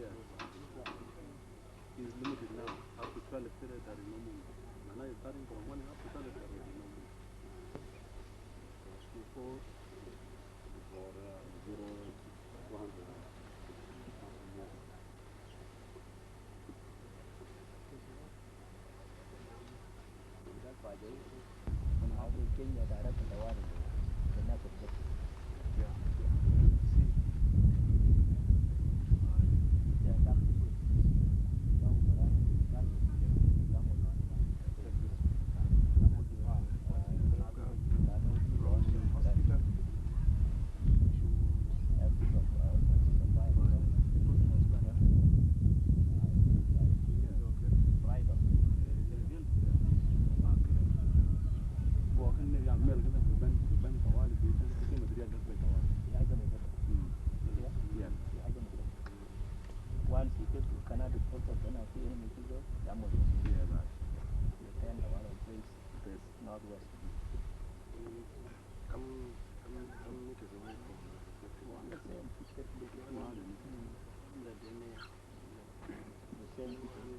Is limited now. Up to 12 there is no movement. Now it's starting from 1 up to 12 there will be no movement. 4 for 0 100. Northwest. كم meters away from the reflecting? The same picture. The same picture.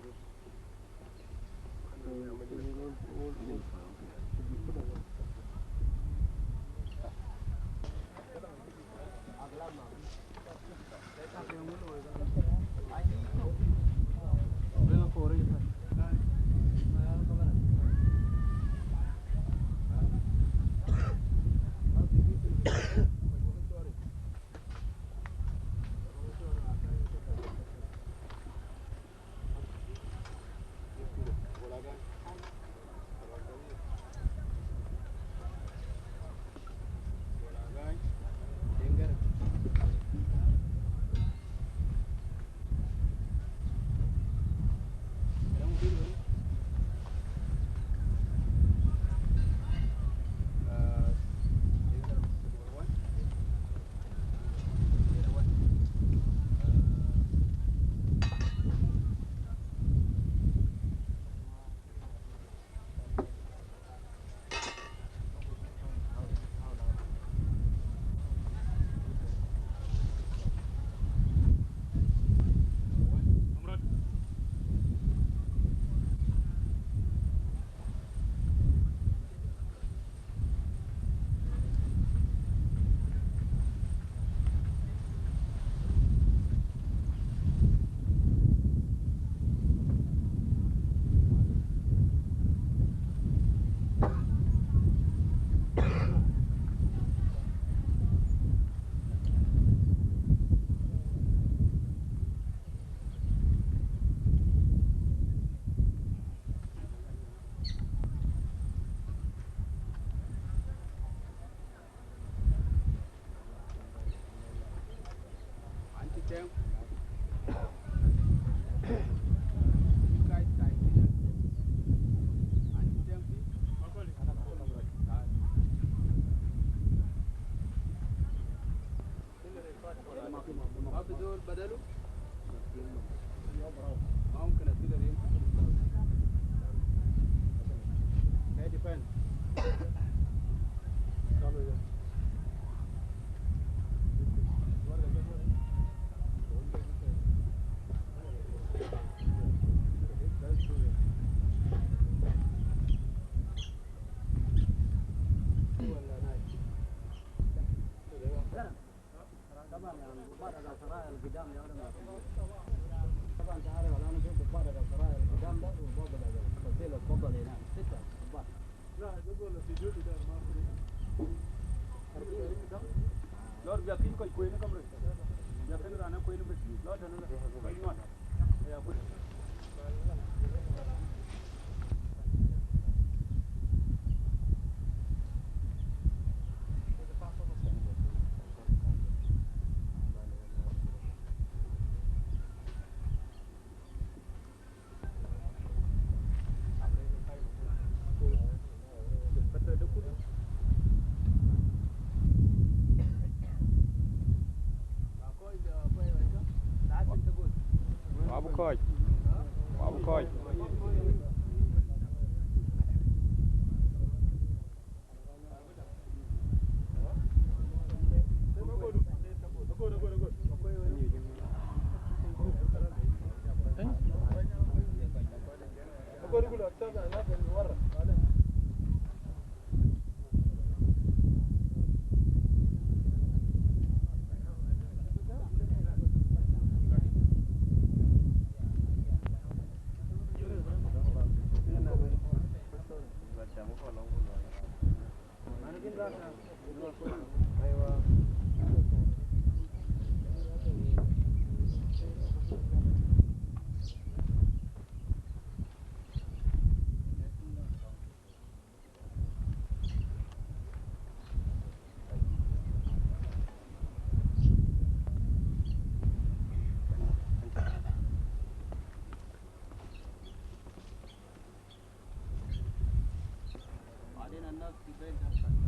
بعدين الناس في بيت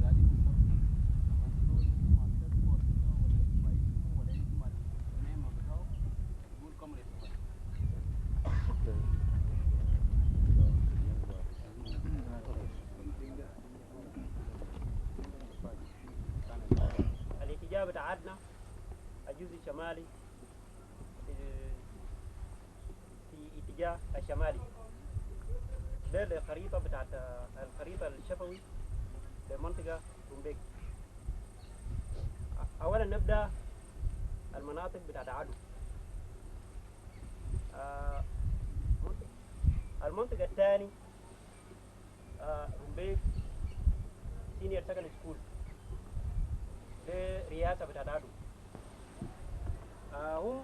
قاعدين في الصف، لما زول يسمع التاسبورت بتاعه ولا يسمع اسمه ولا يسمع النعمة بتاعه يقول كم رسالة. الاتجاه بتاعتنا الجزء الشمالي في اتجاه الشمالي. ده الخريطة بتاعت الخريطة الشفوي لمنطقة رومبيك. أولا نبدأ المناطق بتاعت عدو. المنطقة الثاني رومبيك senior secondary school، ده رئاسة بتاعت عدو. هم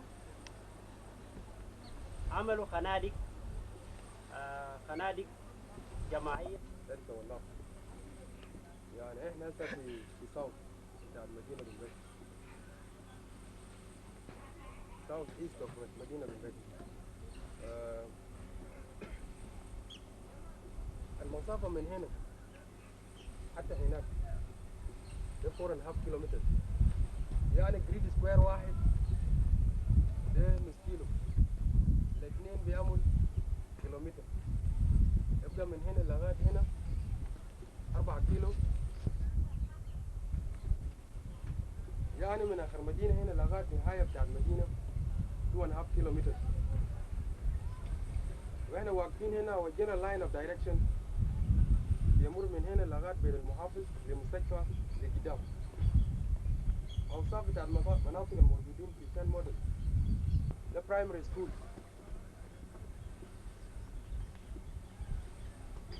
عملوا خنادق، خنادق جماعية. انت والله يعني احنا هسه في south بتاع المدينة بالبيت، south east of مدينة بالبيت. المسافة من هنا حتى هناك ده 4 and half كيلومتر، يعني grid square واحد ده نص كيلو، الاثنين بيعمل كيلومتر، يبقى من هنا لغاية هنا 4 كيلو، يعني من آخر مدينة هنا لغاية نهاية بتاع المدينة 2 and half كيلومتر. واحنا واقفين هنا، وال general line of direction يمر من هنا لغاية بين المحافظ لمستشفى لقدام. أوصاف بتاع المناطق الموجودين في 10 موديل: ده primary school،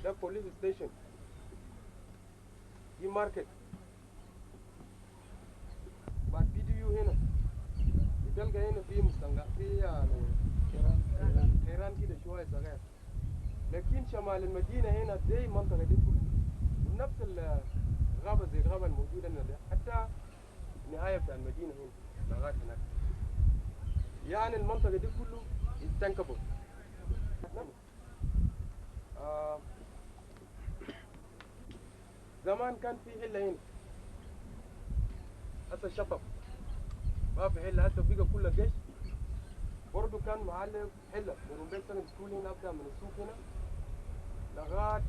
ده police station، دي market، بعد PDU. هنا بتلقى هنا في مستنقع، في يعني خيران كده شوية صغير، لكن شمال المدينة هنا دي المنطقة دي كلها ونفس الغابة، زي الغابة الموجودة هنا ده حتى النهاية بتاع المدينة هنا لغاية هناك. يعني المنطقة دي كله is. زمان كان في حلة هنا، هسه شطب، ما في حلة، هسه بقى كله قش. برضه كان محل حلة من secondary school هنا، أبدأ من السوق هنا لغاية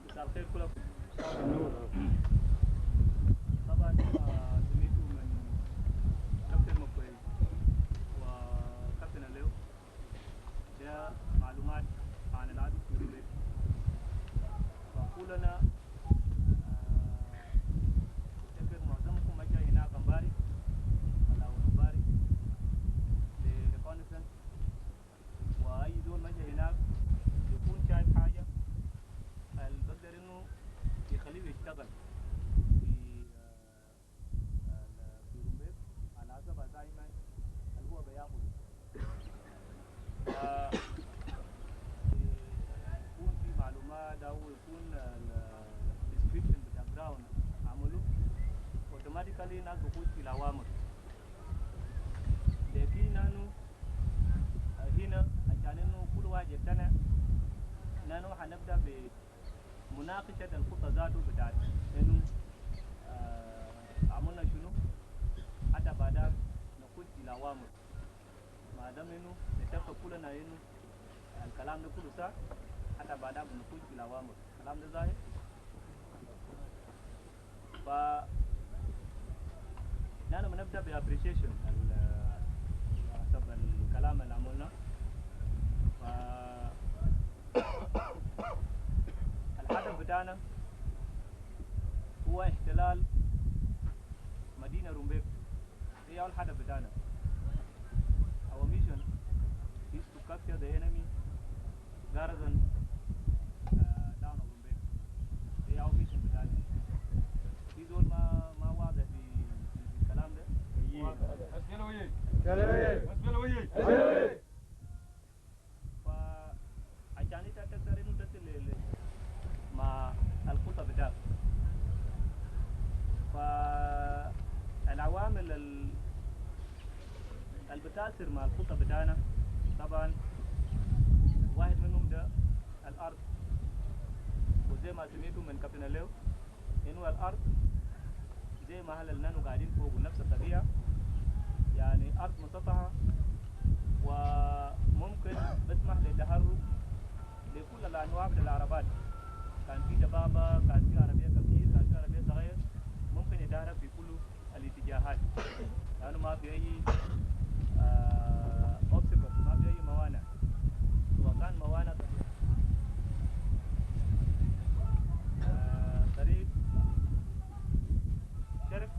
مساء الخير كلكم. طبعا سمعتوا من كابتن مكوي وكابتن ليو ده معلومات عن العدو في البيت، فكلنا افتكر معظمكم مشى هناك امبارح ولا امبارح ل reconnaissance، واي زول مشى هناك يكون شايف حاجه اللي بقدر انه يخليه يشتغل في رومبيك على حسب assignment اللي هو بياخده. يكون في معلومات او يكون ال description بتاع ground عملوا automatically ناس بخش في الاوامر. لكن نحن هنا عشان انه كل واحد يقتنع، نحن حنبدا بمناقشه الخطه ذاته بتاعت انه عملنا شنو، حتى بعدها نخش في الاوامر. ما دام انه نتفق كلنا انه الكلام ده كله صح، حتى بعدها بنخش في الاوامر. الكلام ده ظاهر. ف نحن بنبدا ب appreciation حسب الكلام اللي عملنا. ف بتاعنا هو احتلال مدينة رومبيك. هي الهدف بتاعنا. Our mission is to capture the enemy garrison town of Rumbek. هي our mission بتاعنا. في زول ما واضح في الكلام ده؟ فعشان انت تقدر انه تصل مع الخطة بتاعك، فالعوامل اللي بتأثر مع الخطة بتاعنا طبعا واحد منهم ده الأرض، وزي ما سمعتوا من كابتن ليو إنه الأرض زي ما هل النانو قاعدين فوق نفس الطبيعة، يعني أرض مسطحة وممكن بسمح للتحرك لكل الأنواع من العربات، كان في دبابة، كان في عربية كبير، كان في عربية صغير، ممكن يتحرك في كل الاتجاهات لأنه ما في أي obstacle، ما في أي موانع، سواء كان موانع طريق شرق،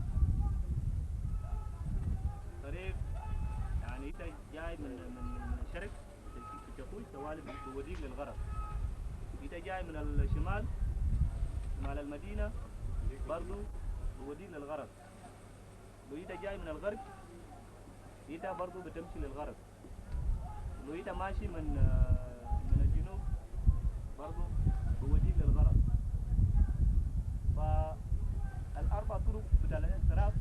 طريق يعني انت جاي من الشرق تخش طوالي بتوديك للغرب، انت جاي من الشمال شمال المدينة برضو بوديك للغرب، لو انت جاي من الغرب انت برضو بتمشي للغرب، لو انت ماشي من الجنوب برضو بوديك للغرب. فالأربع طرق بتاع الاحتراف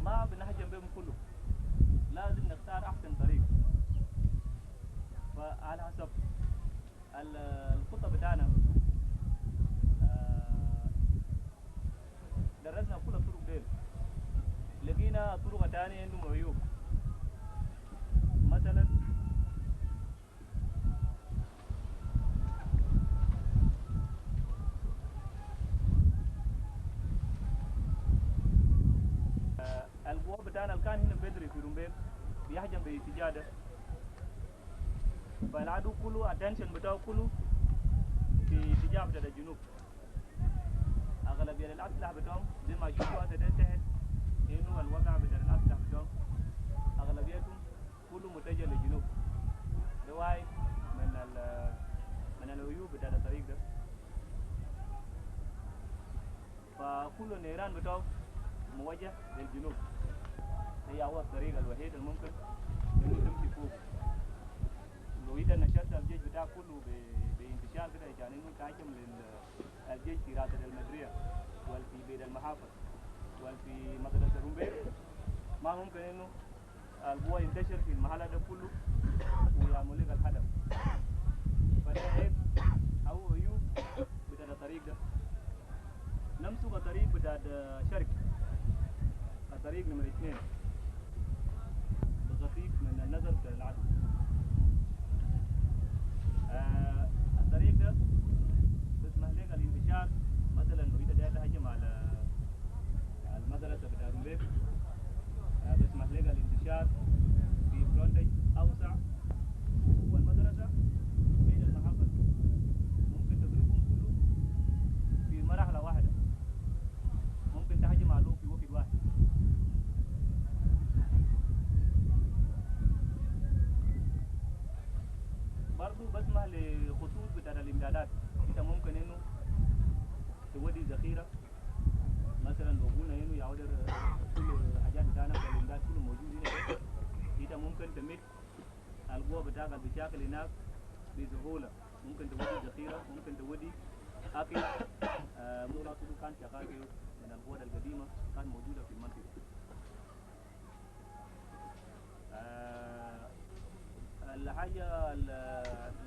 ما بنهجم بهم كله، لازم نختار أحسن طريق. فعلى حسب الخطة بتاعنا درسنا كل الطرق ديل، لقينا طرق تانية عندهم عيوب. مثلا القوة بتاعنا اللي كان هنا بدري في رومبيك بيهجم باتجاه ده، فالعدو كله attention بتاعه كله في اتجاه بتاع الجنوب. أغلبية الأسلحة بتاعهم زي ما شفتوا هسه ده تحت إنه الوضع بتاع الأسلحة بتاعهم أغلبيتهم كله متجه للجنوب. ده واحد من العيوب بتاع الطريق ده. فكل النيران بتاعه موجه للجنوب، هي هو الطريق الوحيد الممكن إنه تمشي فوق. لو إذا نشرت الجيش بتاعك كله بانتشار كده يعني إنه تهاجم الجيش في راسة المدرية وفي بيت المحافظ وفي مدرسة رومبيك، ما ممكن إنه القوة ينتشر في المحل ده كله ويعمل لك الهدف. فده عيب أو عيوب بتاع الطريق ده. نمسك الطريق بتاع الشرق، الطريق نمرة 2 بغطيك من النظر بتاع العدو. الطريق ده بسمح لك الانتشار، مثلا لو انت داير تهجم على المدرسة بتاع رومبيك بسمح لك الانتشار في frontage أوسع، هو المدرسة بين المحافظ ممكن تضربهم كله في مرحلة واحدة، ممكن تهجم عليهم في وقت واحد. برضو بسمح لخطوط بتاع الامدادات، انت ممكن انه تودي ذخيرة مثلا لو قلنا انه يعود كل الحاجات بتاعنا في الامداد كله موجود هنا، انت ممكن تمد القوة بتاعك بشكل هناك بسهولة، ممكن تودي ذخيرة، ممكن تودي أكل. مورا كله كان شغال من القوة القديمة كان موجودة في المنطقة. الحاجة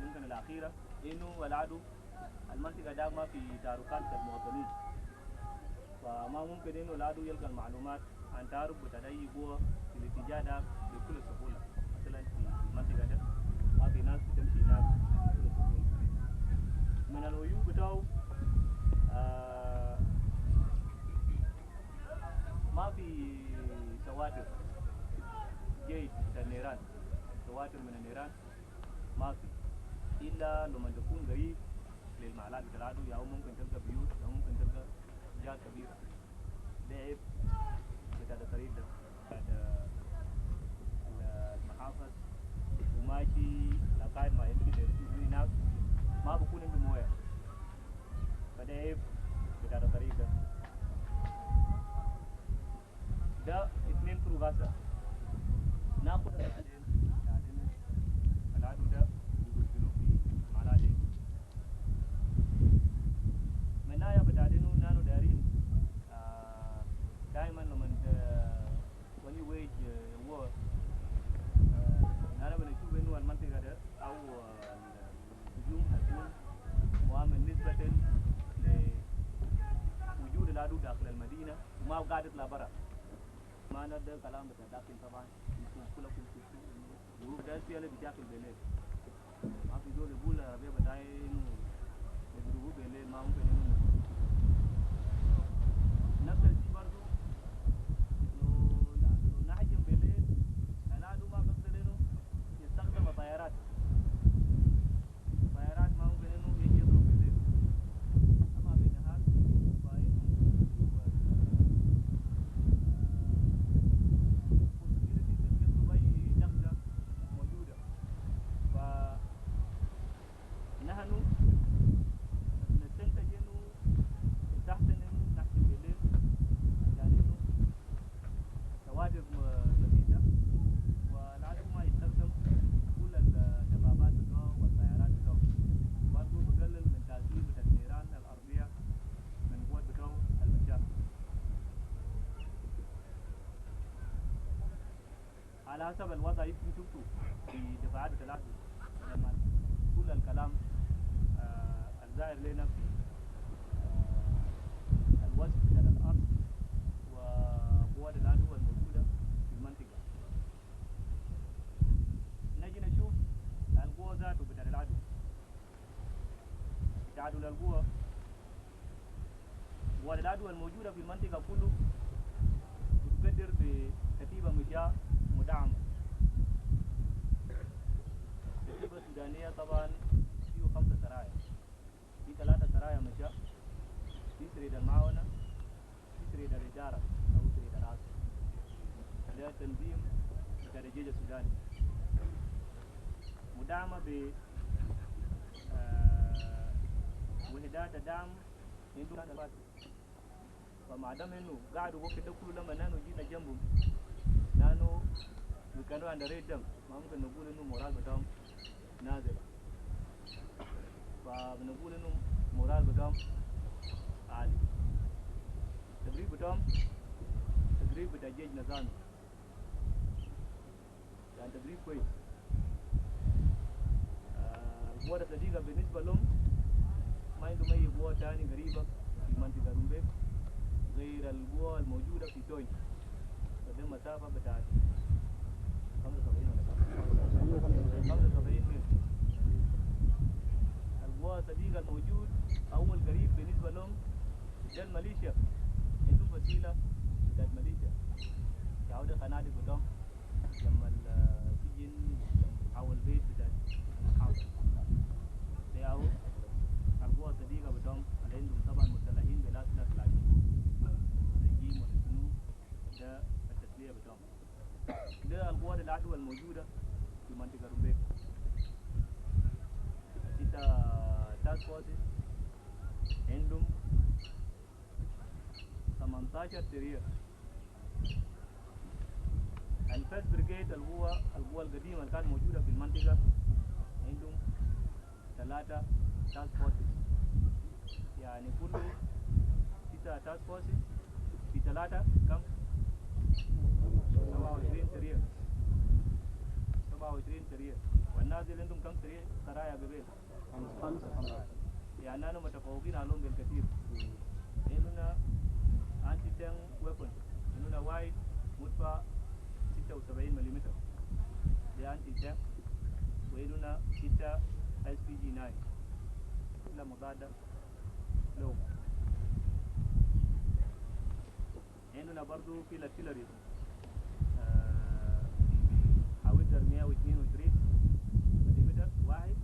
ممكن الأخيرة إنه العدو المنطقة ده ما في تاركات المواطنين، فما ممكن إنه العدو يلقى المعلومات عن تارك بتاع أي قوة في الاتجاه ده بكل سهولة. مثلا في المنطقة ده ما في ناس بتمشي هناك بكل سهولة. من العيوب بتاعه ما في سواتر جيش بتاع النيران، سواتر من النيران ما في، إلا لما تكون قريب للمعلات بتاع العدو، يا ممكن تلقى بيوت، يا ممكن تلقى جات كبيرة. ده عيب بتاع الطريق ده بتاع المحافظ، وماشي لغاية ما يمشي هناك ما بكون عنده موية، فده عيب بتاع الطريق ده. ده اثنين طرق هسه ناخد بعدين العدو ده بيقتلوه في المعلات. من ناحية بتاع إنه نانو دارين دائما لما when you wage war، نانا بنشوف إنه المنطقة ده أو الهجوم هيكون مؤمن نسبة لوجود العدو داخل المدينة وما قاعد يطلع برا. ما ده كلام بتاع داخل، طبعا انتم كلكم شفتوا انه ظروف ده في بشاكل بالليل، ما في زول يقول العربية بتاعي انه يضربوه بالليل، ما ممكن. انه نفس الشيء برضه لو نهجم بالليل العدو ما بيقدر انه يستخدم طيارات، طيارات ما ممكن انه يجي يضرب بالليل. اما بالنهار فانه possibility انه يضرب اي نقطة موجودة. فنحن نستنتج انه يستحسن انه نحكم بالليل عشان انه الكوادر بسيطة والعدو ما يستخدم كل الدبابات بتوعه والطيارات بتوعه. برضه بقلل من تأثير بتاع النيران الأرضية من قوة بتوعه المشاة. على حسب الوضع يمكن شفتوا في دفاعات العدو لما كل الكلام الظاهر لنا في الوصف بتاع الأرض وقوات العدو الموجودة في المنطقة. نجي نشوف القوة ذاته بتاع العدو، تعادل القوة، قوات العدو الموجودة في المنطقة كله بتقدر بكتيبة مشاة مدعمة. الكتيبة السودانية طبعا فيه 5 سرايا، في 3 سرايا مشاة، في سرير المعاونة، في سرير الإدارة أو سرير العاصمة. ده تنظيم بتاع الجيش السوداني مدعمة ب وحدات دعم عنده. فما دام انه قعدوا وقت ده كله لما نانو جينا جنبهم نانو we cannot underrate them، ما ممكن نقول انه moral بتاعهم نازلة، فبنقول انه moral بتاعهم عالي. التدريب بتاعهم تدريب بتاع جيش نظامي، يعني تدريب كويس. القوة الصديقة بالنسبة لهم ما عندهم أي قوة تاني قريبة في منطقة رومبيك غير القوة الموجودة في توي، فده مسافة بتاعت 75 ولا 75 ميل. القوة الصديقة الموجود أول قريب بالنسبة لهم ده الميليشيا، عندهم فصيلة بتاعت ميليشيا يعود خنادق بتاعهم جنب السجن أو البيت بتاع المحافظة. ده ياهو القوة الصديقة بتاعهم اللي عندهم طبعا مسلحين بالأسلحة كلاشينكوف رجيم ولا شنو، ده التسلية بتاعهم. ده القوات العدو الموجودة في منطقة رومبيك، ستة task forces عندهم 18 سرير. ال first brigade اللي هو القوة القديمة اللي كانت موجودة في المنطقة عندهم 3 task forces، يعني كله 9 task forces في 3 كم؟ 27 سرير، 27 سرير. والناس اللي عندهم كم سرير؟ سرايا قبيل 5، يعني أنا متفوقين عليهم بالكثير. عندنا anti tank weapon، عندنا واحد مدفع 76 ملم ده anti tank، وعندنا 6 SPG 9 لا مضادة لو. عندنا برضو في ال artillery howitzer 122 ملم واحد،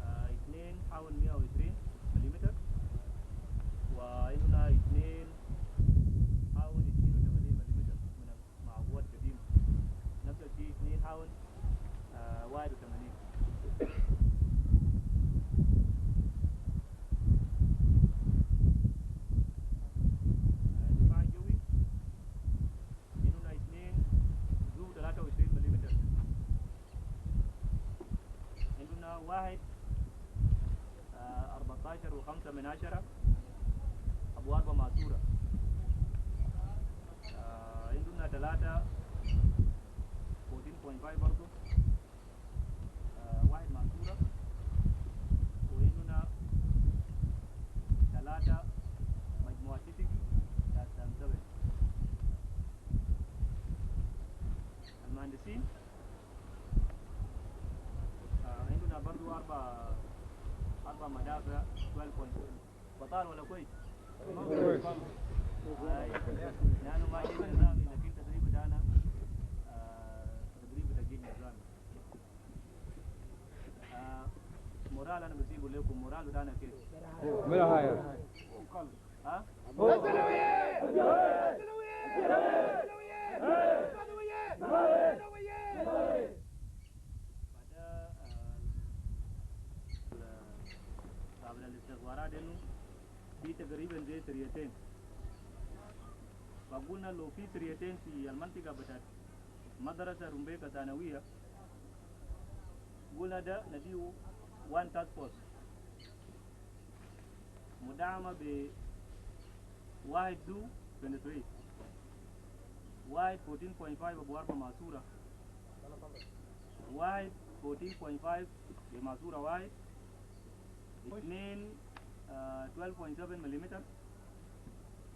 اثنين حول 112. واحد 14.5 أبو أربعة ماسورة. عندنا ثلاثة 14.5 برضو، واحد ماسورة، وعندنا ثلاثة مجموعة تيجي 7. المهندسين عندنا برضو أربع مدافع 12.7. بطال ولا كويس؟ كويس. لأنه ما جيش نظامي، لكن تدريب بتاعنا تدريب بتاع جيش نظامي. Morale أنا بسيبه لكم، morale بتاعنا كيف؟ ها؟ بعدها قابل الاستخبارات انه في تقريبا زي سريتين، فقلنا لو في سريتين في المنطقة بتاعت مدرسة رمبيكا ثانوية، قلنا ده نديه one task force مدعمة ب واحد زو 23، واحد 14.5 أبو أربعة ماسورة، واحد 14.5 بماسورة واحد، اثنين 12.7 ملم،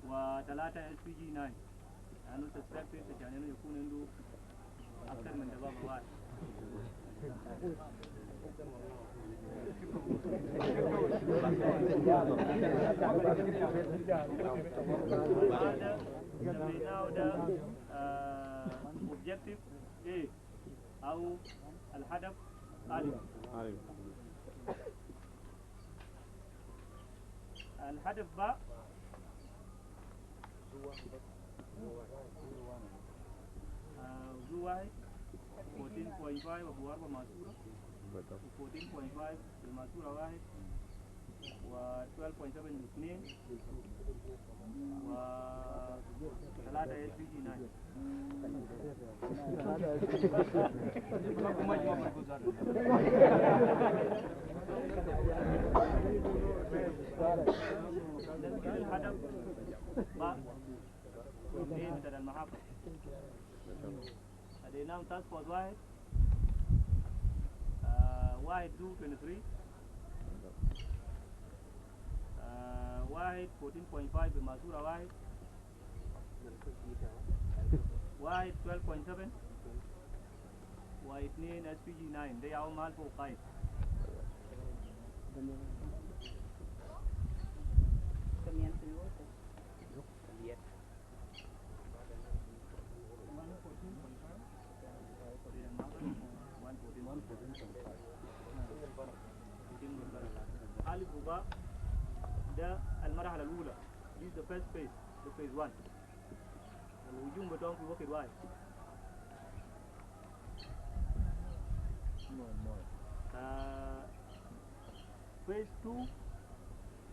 وثلاثة SPG 9، لأنه suspected عشان إنه يكون عنده أكثر من دبابة واحد. هذا سميناه ده objective A أو الهدف ألف. الهدف باء زو واحد 14.5 أبو أربعة ماسورة، 14.5 بماسورة واحد، و 12.7 اثنين، و 3 SPG 9. الهدف باء اثنين بتاع المحافظ، اديناهم task force واحد، واحد زو 23، واحد 14.5 بماسورة واحد، واحد 12.7، واثنين SPG 9. ده يعوم مال فوق قايد. ألف وباء ده المرحلة الأولى. This is the first phase, the phase 1. الهجوم بتاعهم في وقت واحد. Phase 2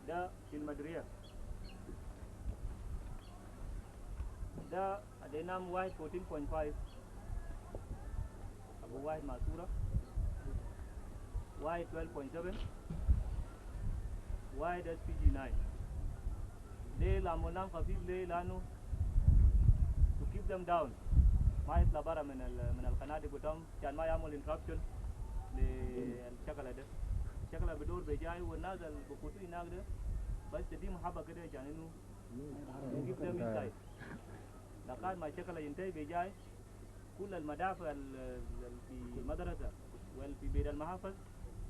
ده في المدرية، ده ادينام واحد 14.5 أبو واحد ماسورة، واحد 12.7، واحد SPG 9. ليه لعملناهم خفيف؟ ليه؟ لأنه to keep them down، ما يطلع برا من الخنادق بتاعهم عشان ما يعمل interruption للشغلة ده. الشغلة بدور بجاي والناس اللي بفوتوا هناك ده بس تدي محبة كده عشان انه to keep them inside لغاية ما الشغلة ينتهي بجاي. كل المدافع في المدرسة واللي في بيت المحافظ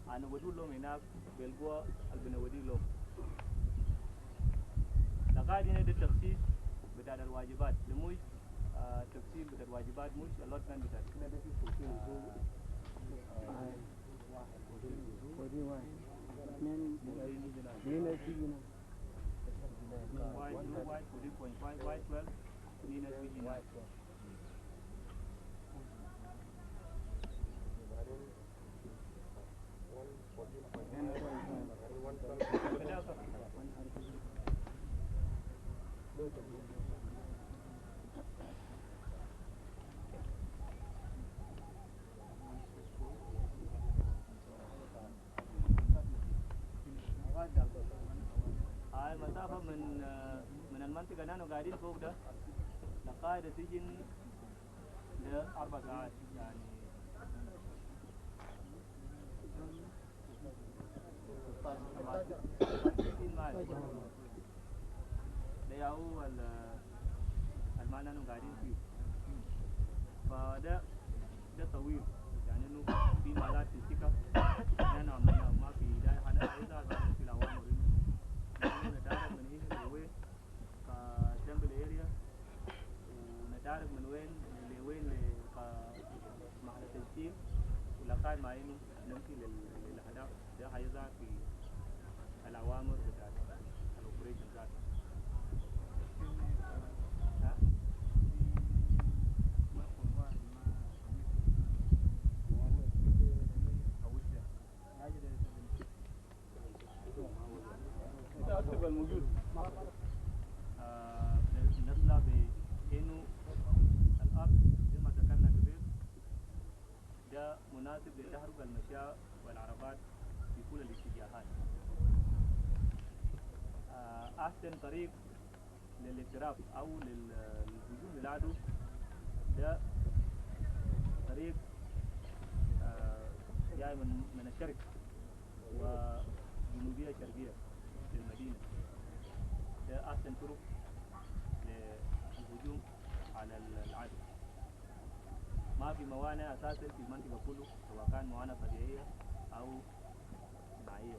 أنا بدور لهم هناك بالقوة اللي بنودي لهم لغاية هنا. ده التخصيص بتاع الواجبات لمش تقسيم بتاع الواجبات، مش allotment بتاع واحد 2 واحد 14.5 واحد 12 2 SPG 9. كده. المسافة من المنطقة اللي نحن قاعدين فوق ده لقاعدة سجن ل4 ساعات، يعني 60 مايل. ده هو المعنى انه قاعدين فيه، فده طويل، يعني انه في مالات في السكة نحن عملناها، ما في داعي حدا عايزها بعدين في الأوامر إنه نتعرف من هنا لوين ك sample area، ونتعرف من وين لوين كمحل تشكيل، ولغاية ما إنه نمشي للأهداف. ده حيظهر في الأوامر بتاعت ال operation ذاته. ها؟ اكتب الموجود. نطلع بإنه الأرض زي ما ذكرنا قبل ده مناسب لتحرك المشاة والعربات في كل الاتجاهات. أحسن طريق للاقتراب أو للهجوم للعدو ده طريق جاي من الشرق وجنوبية شرقية للمدينة. ده أحسن طرق للهجوم على العدو. ما في موانع أساسا في المنطقة كله، سواء كان موانع طبيعية أو صناعية.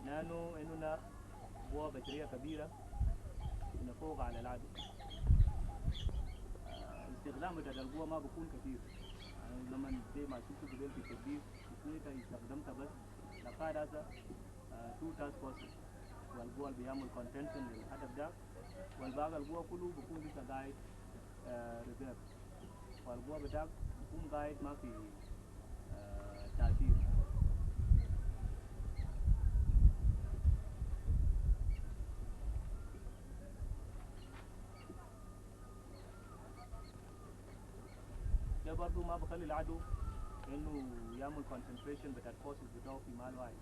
نحن عندنا قوة بشرية كبيرة نفوق على العدو. استخدام بتاع القوة ما بيكون كثير، يعني لما زي ما شفت قبل في التدريب بيكون انت استخدمت بس لقاء هذا two task forces، والقوة اللي بيعمل contention للهدف ده، والباقي القوة كله بيكون لسه قاعد reserve، والقوة بتاعك بيكون قاعد ما في تأثير. ده برضو ما بخلي العدو انه يعمل concentration بتاع ال forces بتاعه في محل واحد،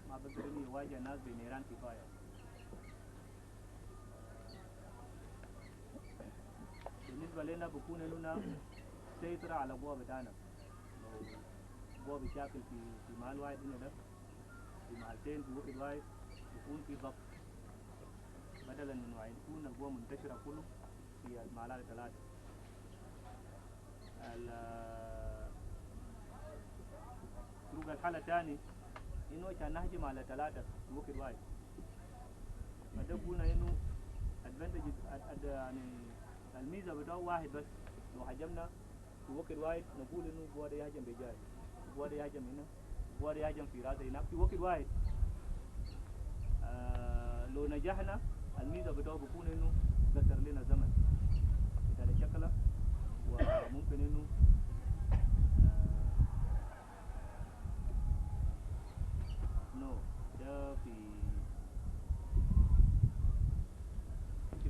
ما بقدر انه يواجه الناس بنيران كفايه. بالنسبه لنا بكون لنا سيطرة على قوة بتاعنا. لو قوة بشاكل في محل واحد هنا ده، في محلتين في وقت واحد، بيكون في ضغط، بدلا من انه يكون القوة منتشرة كله في المحلات الثلاثة. طرق الحالة الثاني إنه عشان نهجم على ثلاثة في وقت واحد، فده قلنا إنه advantage، يعني الميزة بتاعه واحد بس، لو هجمنا في وقت واحد نقول إنه قوة ده يهجم بجاي، قوة ده يهجم هنا، قوة ده يهجم في راسه هناك في وقت واحد. لو نجحنا الميزة بتاعه بيكون إنه قصر لنا زمن بتاع الشكلة، وممكن إنه no ده في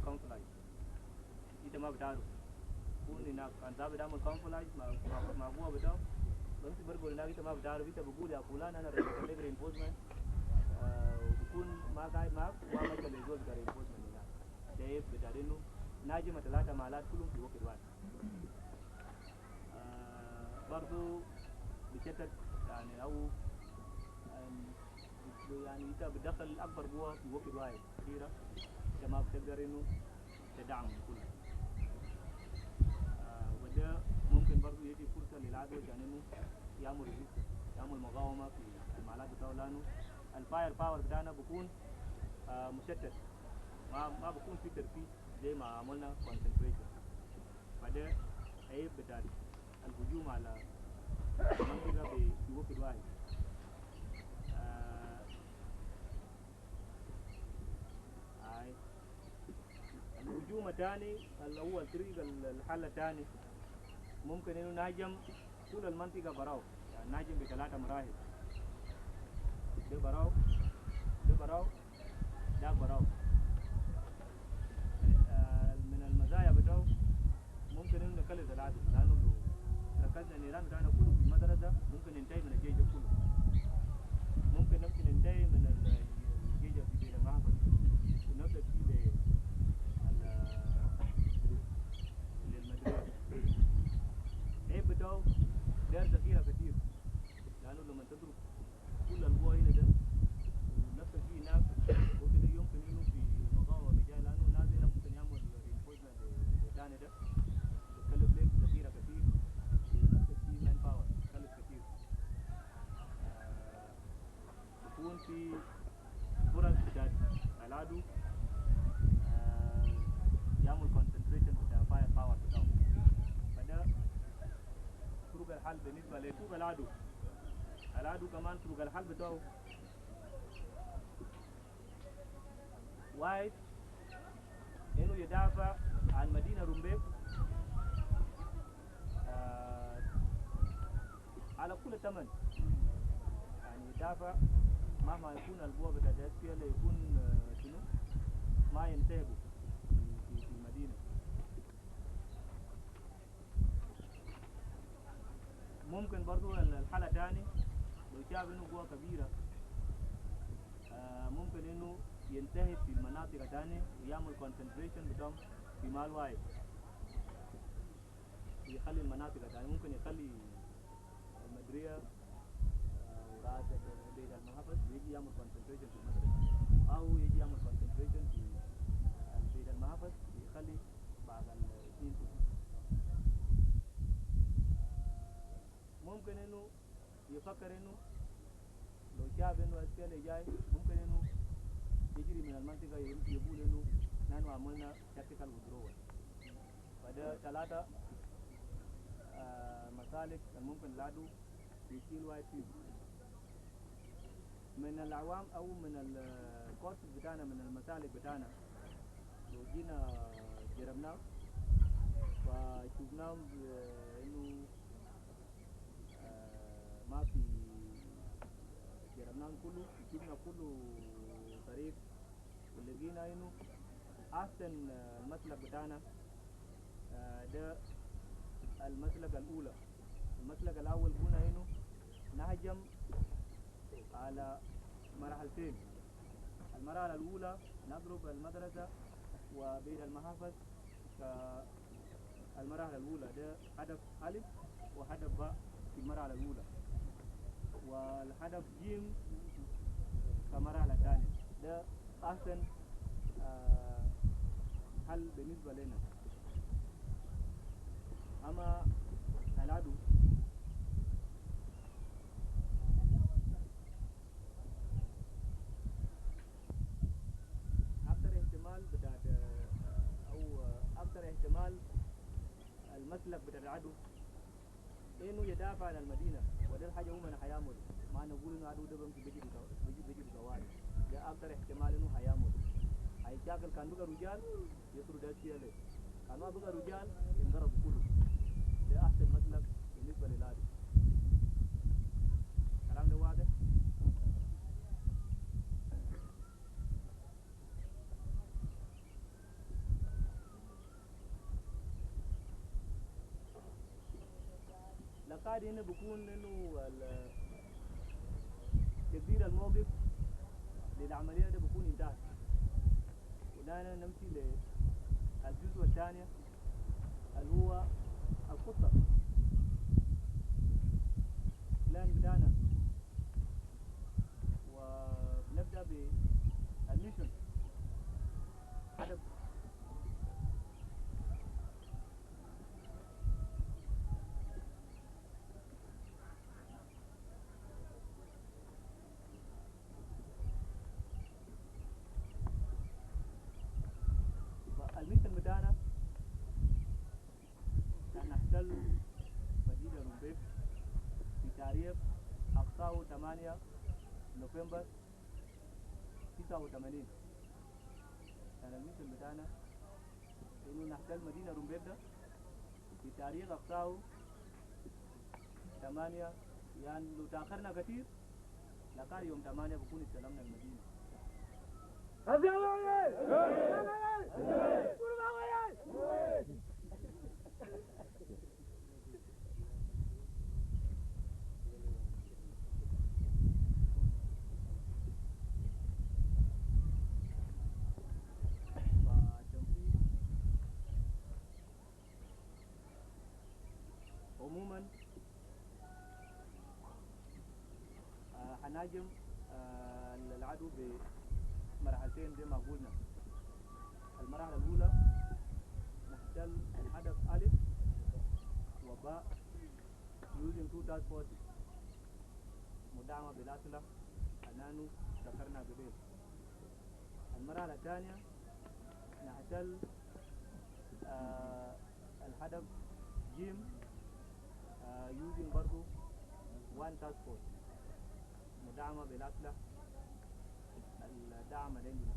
camouflage، انت ما بتعرف كون هناك كان ده بتعمل camouflage مع قوة بتاعه بمشي برجل هناك، انت ما بتعرف. انت بقول يا فلان انا رجعت لك reinforcement، وبكون ما قاعد معك وما مشى لزول بتاع reinforcement هناك. ده عيب بتاع انه ناجم ثلاثة مالات كلهم في وقت واحد. برضو بشتت، يعني او يعني انت بتدخل اكبر قوة في وقت واحد كثيرة، انت ما بتقدر انه تدعم كله. وده ممكن برضو يدي فرصة للعدو عشان انه يعمل resistance، يعمل مقاومة في المالات بتاعه، لانه ال fire power بتاعنا بيكون مشتت، ما بيكون في تركيز زي ما عملنا concentration. فده عيب بتاع الهجوم على منطقة في وقت واحد. آي. الهجوم الثاني اللي هو الطريق الحل الثاني، ممكن انه نهجم كل المنطقة براو، يعني نهجم بثلاثة مراحل، ده براو، ده براو، ده براو. من المزايا بتاعه ممكن انه نقلل العدد، لانه لو ركزنا النيران بتاعنا كله في المدرسة ممكن ننتهي من الجيش ده كله، ممكن نمشي ننتهي من الجيش. المحافظ، ونفس الشيء للمدرسة. عيب بتاعه داير ذخيرة كتير، لأنه لما تضرب كل القوى هنا ده ونفس الشيء هناك وكده، يمكن إنه في مقاومة بجاي، لأنه الناس هنا ممكن يعمل reinforcement لتاني، ده بتكلف لك ذخيرة كتير، ونفس الشيء man power بتكلف كتير. بكون في فرص بتاعت العدو يعمل concentration بتاع fire power بتاعه. فده طرق الحل بالنسبة لشوف العدو. العدو كمان طرق الحل بتاعه واحد، انه يدافع عن مدينة رومبيك على كل ثمن، يعني يدافع مهما يكون القوة بتاعت SPLA يكون شنو ما ينتهبوا في المدينة. ممكن برضو الحالة تاني لو شاف انه قوة كبيرة ممكن انه ينتهي في المناطق تاني ويعمل concentration بتاعهم في مال واحد، يخلي المناطق تاني، ممكن يخلي المدرية ورأس بيت المحافظ ويجي يعمل concentration في المدرسة، أو يجي يعمل concentration في بيت المحافظ ويخلي بعض الاثنين كلهم. ممكن انه يفكر انه لو شاف انه SPLA جاي ممكن انه يجري من المنطقة، يقول انه نحن عملنا tactical withdrawal. فده ثلاثة مسالك ممكن العدو يشيل واحد فيهم من العوام او من ال course بتاعنا، من المسالك بتاعنا. لو جينا جربناه فشفناهم انه ما في، جربناهم كله، شفنا كله طريق، ولقينا انه احسن المسلك بتاعنا ده المسلك الاولى. المسلك الاول قلنا انه نهجم على مرحلتين. المرحلة الأولى نضرب المدرسة وبيت المحافظ كالمرحلة الأولى، ده هدف ألف وهدف باء في المرحلة الأولى، والهدف جيم كمرحلة ثانية. ده أحسن حل بالنسبة لنا. أما العدو أكثر احتمال بتاعت أو أكثر احتمال المسلك بتاع العدو إنه يدافع عن المدينة، وده الحاجة هم حيعملوا. ما نقول إنه العدو ده بمشي بيجي بطوالي، ده أكثر احتمال إنه حيعمل هيشاكل. كان بقى رجال يطرد SPLA، كان ما بقى رجال ينضرب كله. ده أحسن مسلك بالنسبة للعدو. الكلام ده واضح؟ لقاد هنا بكون انه تدبير الموقف للعملية ده بكون انتهت، ولانا نمشي للجزء الثاني اللي هو الخطة، plan بتاعنا، وبنبدأ بال mission هدف. ال mission بتاعنا أن نحتل مدينة رومبيك في تاريخ أقصاه 8 نوفمبر 89. كان ال mission بتاعنا إنه نحتل مدينة رومبيك ده في تاريخ أقصاه 8، يعني لو تأخرنا كثير لقال يوم 8 بكون استلمنا المدينة. عموما هنهاجم العدو بمرحلتين زي ما قلنا. المرحلة الأولى نحتل الهدف ألف وباء using two task forces مدعمة بالأسلحة النانو ذكرنا قبل. المرحلة الثانية نحتل الهدف جيم using برضو one task force مدعمة بالأسلحة الدعم اللي عندنا.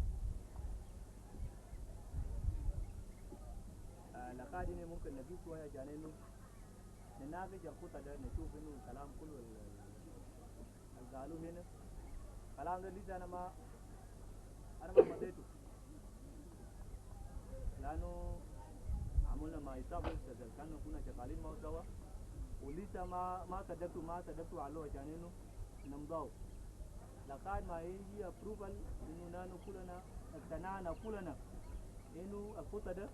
لقد ممكن نجيب شوية عشان إنه نناقش الخطة ده، نشوف إنه الكلام كله اللي قالوه هنا الكلام ده لسه أنا ما مضيته، لأنه عملنا مع إصابة كانوا كنا شغالين معه سوا، ولسه ما صدقته عليه عشان إنه نمضاه لغاية ما يجي approval إنه نانو كلنا اقتنعنا كلنا إنه الخطة ده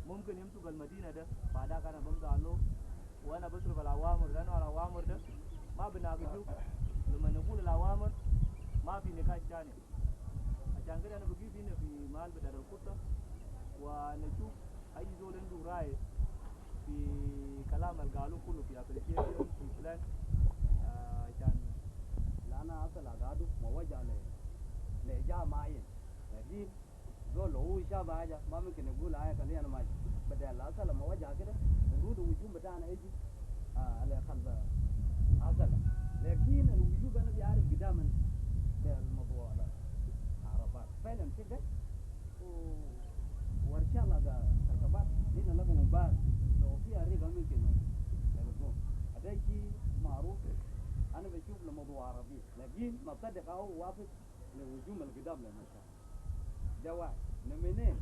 ممكن يمسك المدينة ده، بعدها أنا بمضي عليه وأنا بصرف الأوامر، لأنه الأوامر ده ما بناقشوه. لما نقول الأوامر ما في نقاش ثاني. عشان كده أنا بجيب هنا في محل بتاع الخطة ونشوف أي زول عنده رأي في كلام اللي قالوه كله في appreciation في plan عشان لأن أصل أقعدوا موجه لإجابة معين، لكن زول هو شاف حاجة ما ممكن يقول حاجة خلينا ماشي. بدل أصل موجه كده المفروض الوجوب بتاعنا يجي على قلب أصل، لكن الوجوب أنا بيعرف قداما بالموضوع ده عربات فعلا كده ورشة لقى كركبات هنا لقوا مبار لو في طريقة ممكن يلقوه. هذا شيء معروف، أنا بشوف الموضوع عربي، لكن ما صدق أو وافق لهجوم القدام لما شاف ده واحد نمنين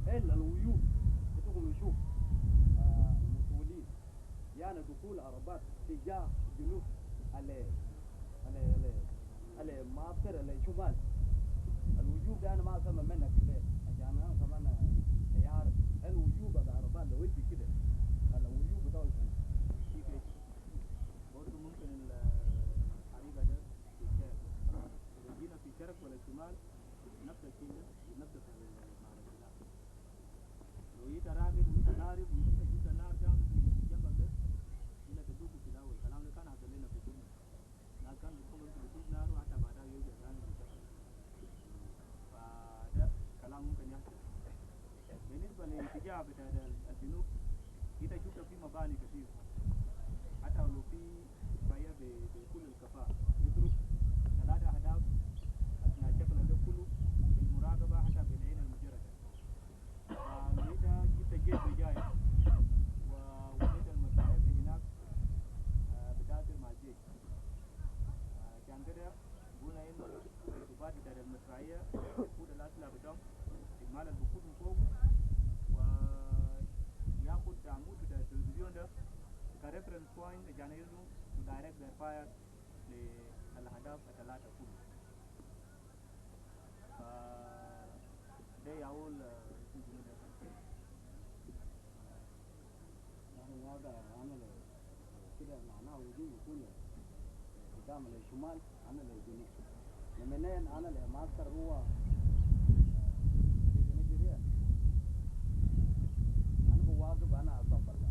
إلا الويوب بتقوم نشوف المسؤولين يعني دخول عربات تجاه جنوب على معسكر على شمال. الوجوب ده انا ما اسمع منك كده عشان انا كمان يعرف الوجوب العربات لو يجي كده الوجوب بتاعه شنو. في برضه ممكن الحريقة ده في الشرق، إذا جينا في الشرق ولا الشمال نفس الشيء ده بنفس مع السلاح. لو جيت راقد وانت ضارب وانت جبت النار كان في جنبك ده إلا تدوق في الأول. الكلام ده كان حصل لنا في الدنيا، ناس كان بيكون بيدوق نار وحتى بعدها يرجع ثاني بيشتغل. فده كلام ممكن يحصل. بالنسبة للاتجاه بتاع الجنوب، انت شفت في مباني كثير، حتى لو في مدفعية بكل الكفاءة يضرب ثلاثة أهداف أثناء الشكل ده كله بالمراقبة حتى بالعين المجردة. فلو انت جبت الجيش بجاي ووديت المدفعية هناك بتاثر مع الجيش. عشان كده قلنا انه الضباط بتاع المدفعية يقود الأسلحة بتاعهم، إجمالا بيكون فوق وياخد عمود بتاع التلفزيون ده ك reference point عشان يقدروا to direct their fire للأهداف الثلاثة كله. فده يقول اسمه شنو ده. يعني هذا عمل كده معناه وجوب يكون قدام الشمال أنا للجنوب، لمنين أنا لمعسكر هو نيجيريا، أنا بواظب أنا أصبر له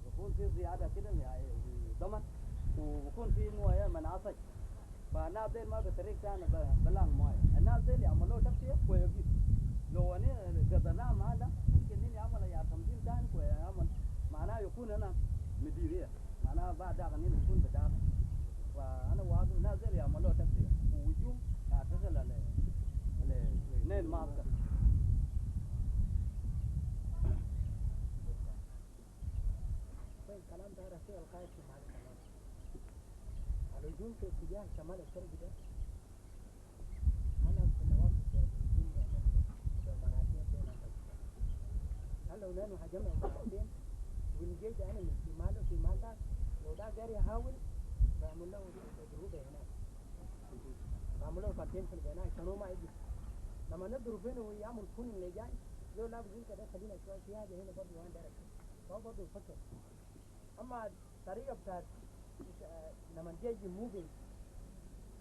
بكون في زيادة كده في زمن وبكون في موية من عطش، فالناس ديل ما بطريق ثاني بلان موية. الناس ديل يعملوا تغطية كويس، لو أنا قدرنا معنا ممكن إني أعمل يا تنظيم ثاني كويس، معناه يكون أنا مديرية، معناه بعد غني يكون بداخل. فأنا واقف نازل يعملوا تغطية ووجوم أعتزل على اثنين معسكر. طيب، كلام ده رفيع القائد في محل كلام الهجوم في اتجاه شمال الشرق ده، أنا كنت واقف في الهجوم ده بمراتين بين هل لو نحن هجمنا مرتين والجيش أنا من في ماله في مال ده، لو ده قاري يحاول بعمل له ضروبة هناك، بعمل له attention هناك عشان هو ما يجي لما نضرب هنا ويعمل كل اللي جاي. زي لا بقول كده خلينا شوية في حاجة هنا برضه، وأنا داير أشوف، فهو برضه يفكر. أما طريقة بتاعت لما يجي moving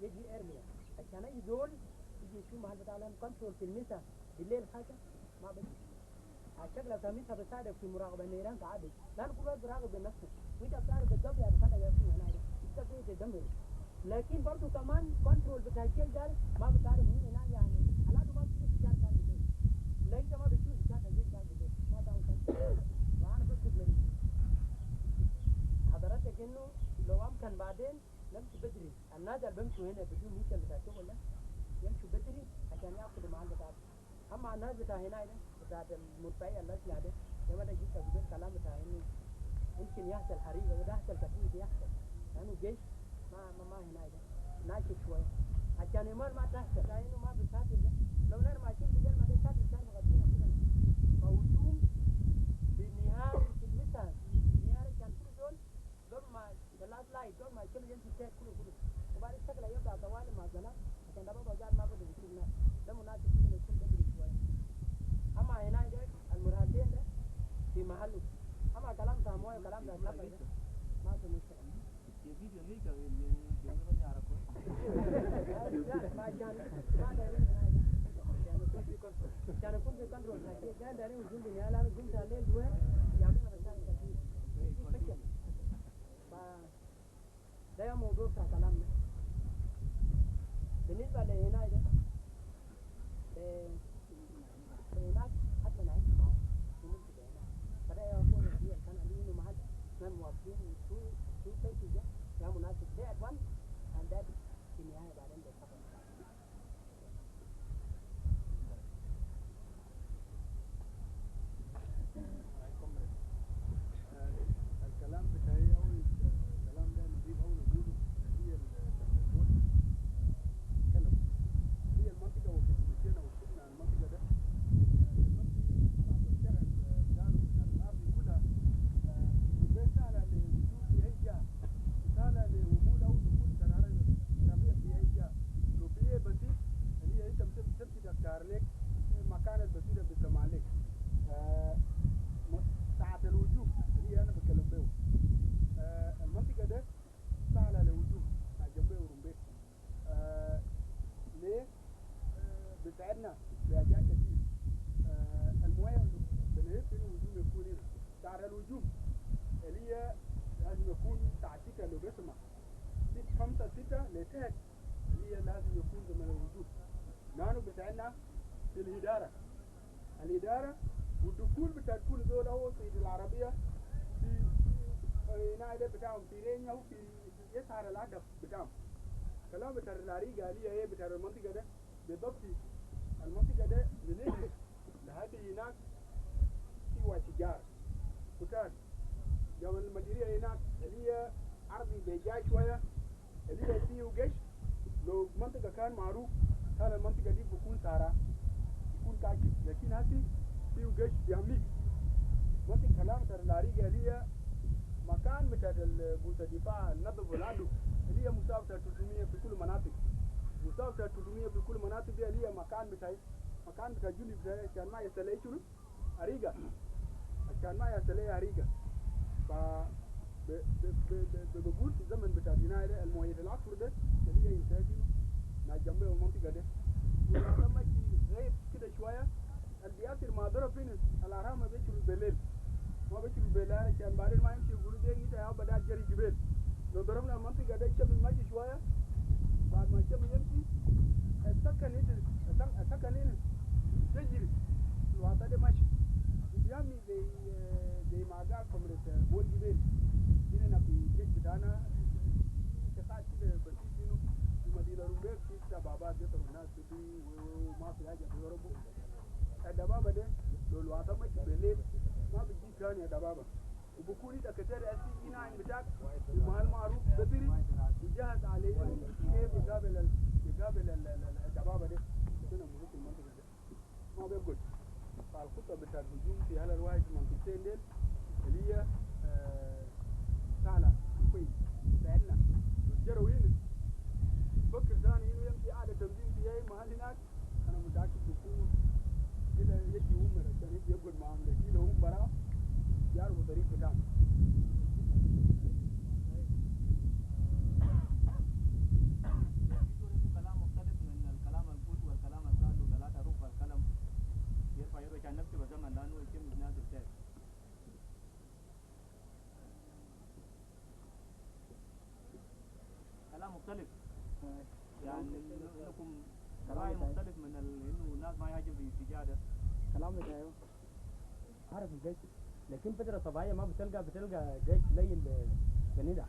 يجي earlier عشان اي زول يجي يشوف محل بتاع لهم control في المسا بالليل حاجة ما بجي. الشكل بتاع المسا بيساعدك في مراقبة النيران تعادل، لأن كل واحد بيراقب بنفسه، وانت بتعرف بالضبط يا خلق فيه هنا انت فيه تدمر. لكن برضه كمان control بتاع الجيش ده ما بتعرف هو هنا، يعني على ما بتشوف الشارع بتاع بالليل، لا انت ما بتشوف الشارع الجيش بتاع بالليل ما تعرف control. وانا بطلب من حضرتك انه لو امكن بعدين نمشي بدري، الناس اللي بيمشوا هنا بدون mission بتاع الشغل ده يمشوا بدري عشان ياخذوا المحل بتاعته. اما الناس بتاع هنا ده بتاعت المدفعيه الاسلحه ده زي ما انا جبت قبل كلام بتاع انه يمكن يحصل حريقه، وده يحصل كثير يحصل لانه الجيش ما هنا ده ناشف شويه عشان يمر ما تحصل، لانه ما بيسافر ده لو نحن ماشيين بالليل ما ده ساتر كان مغطينا كده. فهجوم بالنهار في المساء نهار كان كل زول قبل ما the last light قبل ما يشيل يمشي تاني كله كله، وبعد الشكل يبدا طوالي مع الظلام عشان ده بابا قاعد ما بقدر يشوف ناس، ده مناسب جدا يكون بدري شويه. اما هنا ده المرهقين ده في محله، اما كلام بتاع مويه وكلام بتاع سفر ده ما في مشكله. ما كان ما دايرين هنا عشان يكون في control، لكن كان دايرين هجوم بالنهار لانه هجوم بتاع الليل وين يعملوا مشاكل كثير في فشل. ده موضوع بتاع كلامنا بالنسبة لهنا ده هناك حتى نعيش معاهم في منطقة هناك، فده يكون في كان عندي محل اثنين موافقين two places ده يا مناسب ده at one and that في النهاية بعدين بيتفق. الكلام بتاعي أو الكلام ده نجيب أو نقوله هي التلفزيون تكلم هي المنطقة ومشينا وشفنا المنطقة ده بالضبط على الشارع قالوا بتاع الأرض كلها وبين سهلة للوجود في أي جهة، سهلة لوجود أو دخول شرارة ربيع في أي جهة. لو في بسيط اللي هي أنت بتمشي تختار لك المكان البسيط اللي بيسمع لك ساعة الوجوب اللي أنا بتكلم به. المنطقة ده سهلة للوجوب مع جنبي ورمبي. ليه؟ بيساعدنا في أشياء كتير. المويه اللي بنحس إنه الوجوب يكون هنا. ساعة الوجوب اللي هي لازم يكون ساعة 6 لو بسمع 5 6 لتحت اللي هي لازم يكون زمن الوجوب. نانو بيساعدنا في الإدارة. الإدارة والدخول بتاع كل زول أو سيد العربية في نادي بتاعهم في رينيا وفي يسهر الهدف بتاعهم. كلام بتاع العريقة اللي هي بتاع المنطقة ده بالضبط المنطقة ده من هنا لحد هناك في واشجار كتار جبل المديرية هناك اللي هي أرضي بيجاي شوية اللي هي فيه جيش. لو منطقة كان معروف كان المنطقة دي بكون سارة يكون كاشف، لكن هسي فيه جيش بيعميك منطقة. كلام ترى العريقة اللي هي مكان بتاع البوسة دفاع النظف والعدو اللي هي مسافة 300 في كل مناطق، مسافة 300 في كل مناطق دي اللي هي مكان بتاع مكان بتاع جندي بتاع عشان ما يستلعي شنو عريقة، عشان ما يستلعي عريقة. ف بقول في الزمن بتاع هنا ده المؤيد العصر ده اللي هي ينتهي مع جنبه المنطقة ده ولما غير كده شوية اللي بيأثر ما ضرب فين الأرام ما بيشرب بالليل، ما بيشرب بالليل عشان بعدين ما يمشي يقولوا دي انت يا بدأ جري جبال. لو ضربنا المنطقة ده الشمس ماشي شوية بعد ما الشمس يمشي السكن هنا السكن هنا تجري الوعطاء ده ماشي بيعمل زي ما قال كمرة بول جبال هنا في الجيش بتاعنا اعتقاد كده بسيط انه في مدينة رومبيك في دبابات يطروا الناس في وما في حاجة بيضربوا الدبابة ده. لو الوعطاء ماشي بالليل ما بتجيب ثانية دبابة، وبكون انت كتير اسي هنا بتاعك في محل معروف بدري يجهز عليه كيف يقابل الدبابة دي. كنا موجود في المنطقة دي ما بيقول. فالخطة بتاع الهجوم في هلا الواحد المنطقتين ديل اللي هي سهلة كويس ساعدنا. الجرو هنا فكر ثاني انه يمشي اعلى تنظيم في اي محل هناك، انا متأكد بيكون إلى يجي هم عشان يجي يقعد معاهم، لكن لو هم برا يعرفوا الطريق بتاعهم. مختلف، يعني انكم راي مختلف من انه الناس ما يهاجم في الاتجاه ده. كلام بتاعي عارف الجيش، لكن فترة طبيعية ما بتلقى جيش لين بندع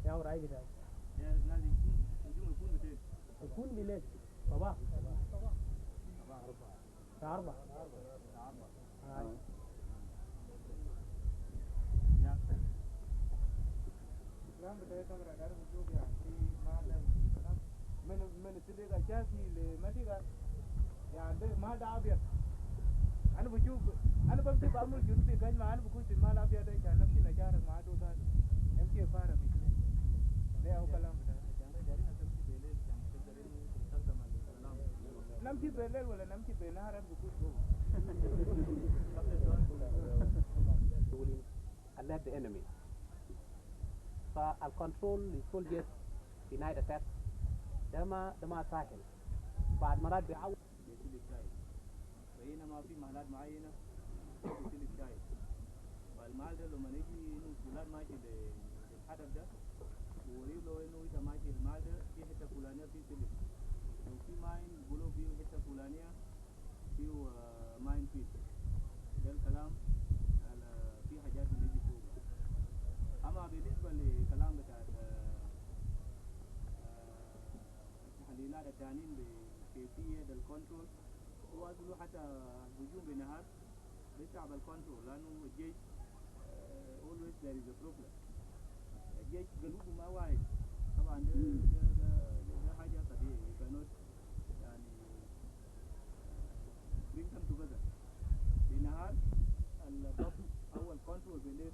يا رأي بتاعي. يعني لازم يكون هجوم يكون بتين. يكون بالليل صباح الساعة 4. كلام بتاعي كاميرا دار بشوف يعني في ما من تلقى شاكي لمدينة يعني ما ده أبيض. أنا بشوف أنا بمشي بعمل شنو في كان ما أنا بكون في مال أبيض عشان نمشي نجارة مع دو ذات نمشي فارة مثلين ده هو كلام بتاعي. نمشي بالليل ولا نمشي بالنهار أنا بكون فوق. Alert the enemy. فال control لل soldiers في night attack ده ما سهل، بعد مرات بيعود بسلك شاي، فهنا ما في محلات معينة بسلك شاي، فالمال ده لما نيجي انه فلان ماشي للهدف ده ووريه له انه انت ماشي المال ده في حتة فلانية في سلك، لو في mine بيقولوا في حتة فلانية فيه mine field. ده الكلام على في حاجات بنيجي فوق. اما بالنسبة لكلام بتاع التحليلات التانيين بكيفية ال control، هو أصله حتى الهجوم بالنهار بيصعب ال control، لأنه الجيش always there is a problem. الجيش قلوبه ما واحد طبعا، ده حاجة طبيعية، you cannot يعني bring them together. بالنهار الضبط أو ال control بالليل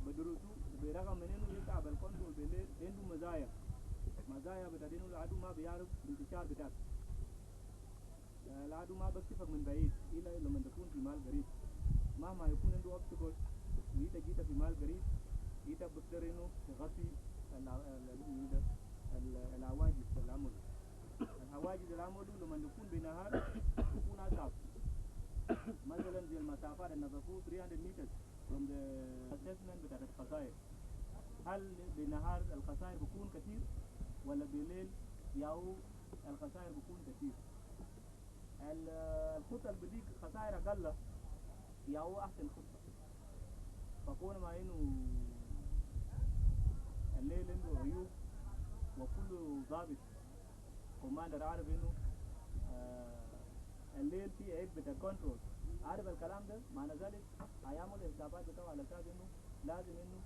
بدرسوا، برغم من انه يصعب ال control بالليل عنده مزايا، مزايا بتاعت انه العدو ما بيعرف الانتشار بتاعك، العدو ما بكشفك من بعيد الا لما تكون في محل قريب. مهما يكون عنده obstacle وانت جيت في محل قريب انت بتقدر انه تغطي الحواجز العمل، الحواجز العمل لما تكون بنهار تكون اصعب. مثلا زي المسافات اللي نظفوه 300 meters from the assessment بتاعت الخسائر، هل بالنهار الخسائر بيكون كثير ولا بالليل ياو الخسائر بيكون كثير؟ الخطة اللي بديك خسائر أقل ياو أحسن خطة. فكون ما إنه الليل عنده عيوب وكل ضابط commander عارف إنه الليل فيه عيب بتاع control، عارف الكلام ده، معنى ذلك هيعمل الحسابات بتاعه على اساس انه لازم انه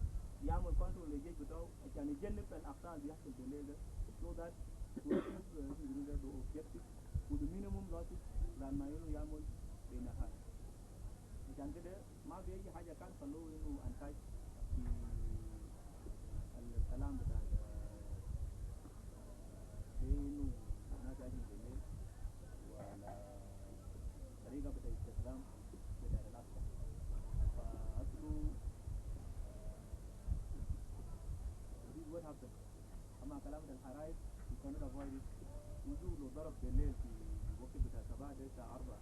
يعمل control للجيش بتاعه عشان يجنب الاخطاء اللي بيحصل بالليل ده so that to achieve the objective with the minimum losses لما انه يعمل بالنهار. عشان كده ما في اي حاجه كان خلوه انه انتاج في الكلام بتاع زي انه الناس يجوا بالليل ولا طريقة بتاع استخدام بتاع الأسلحة. فأصله this is what happened. أما كلام الحرائق you cannot avoid it. وجوه لو ضرب بالليل في الوقت بتاع 7 ده الساعة 4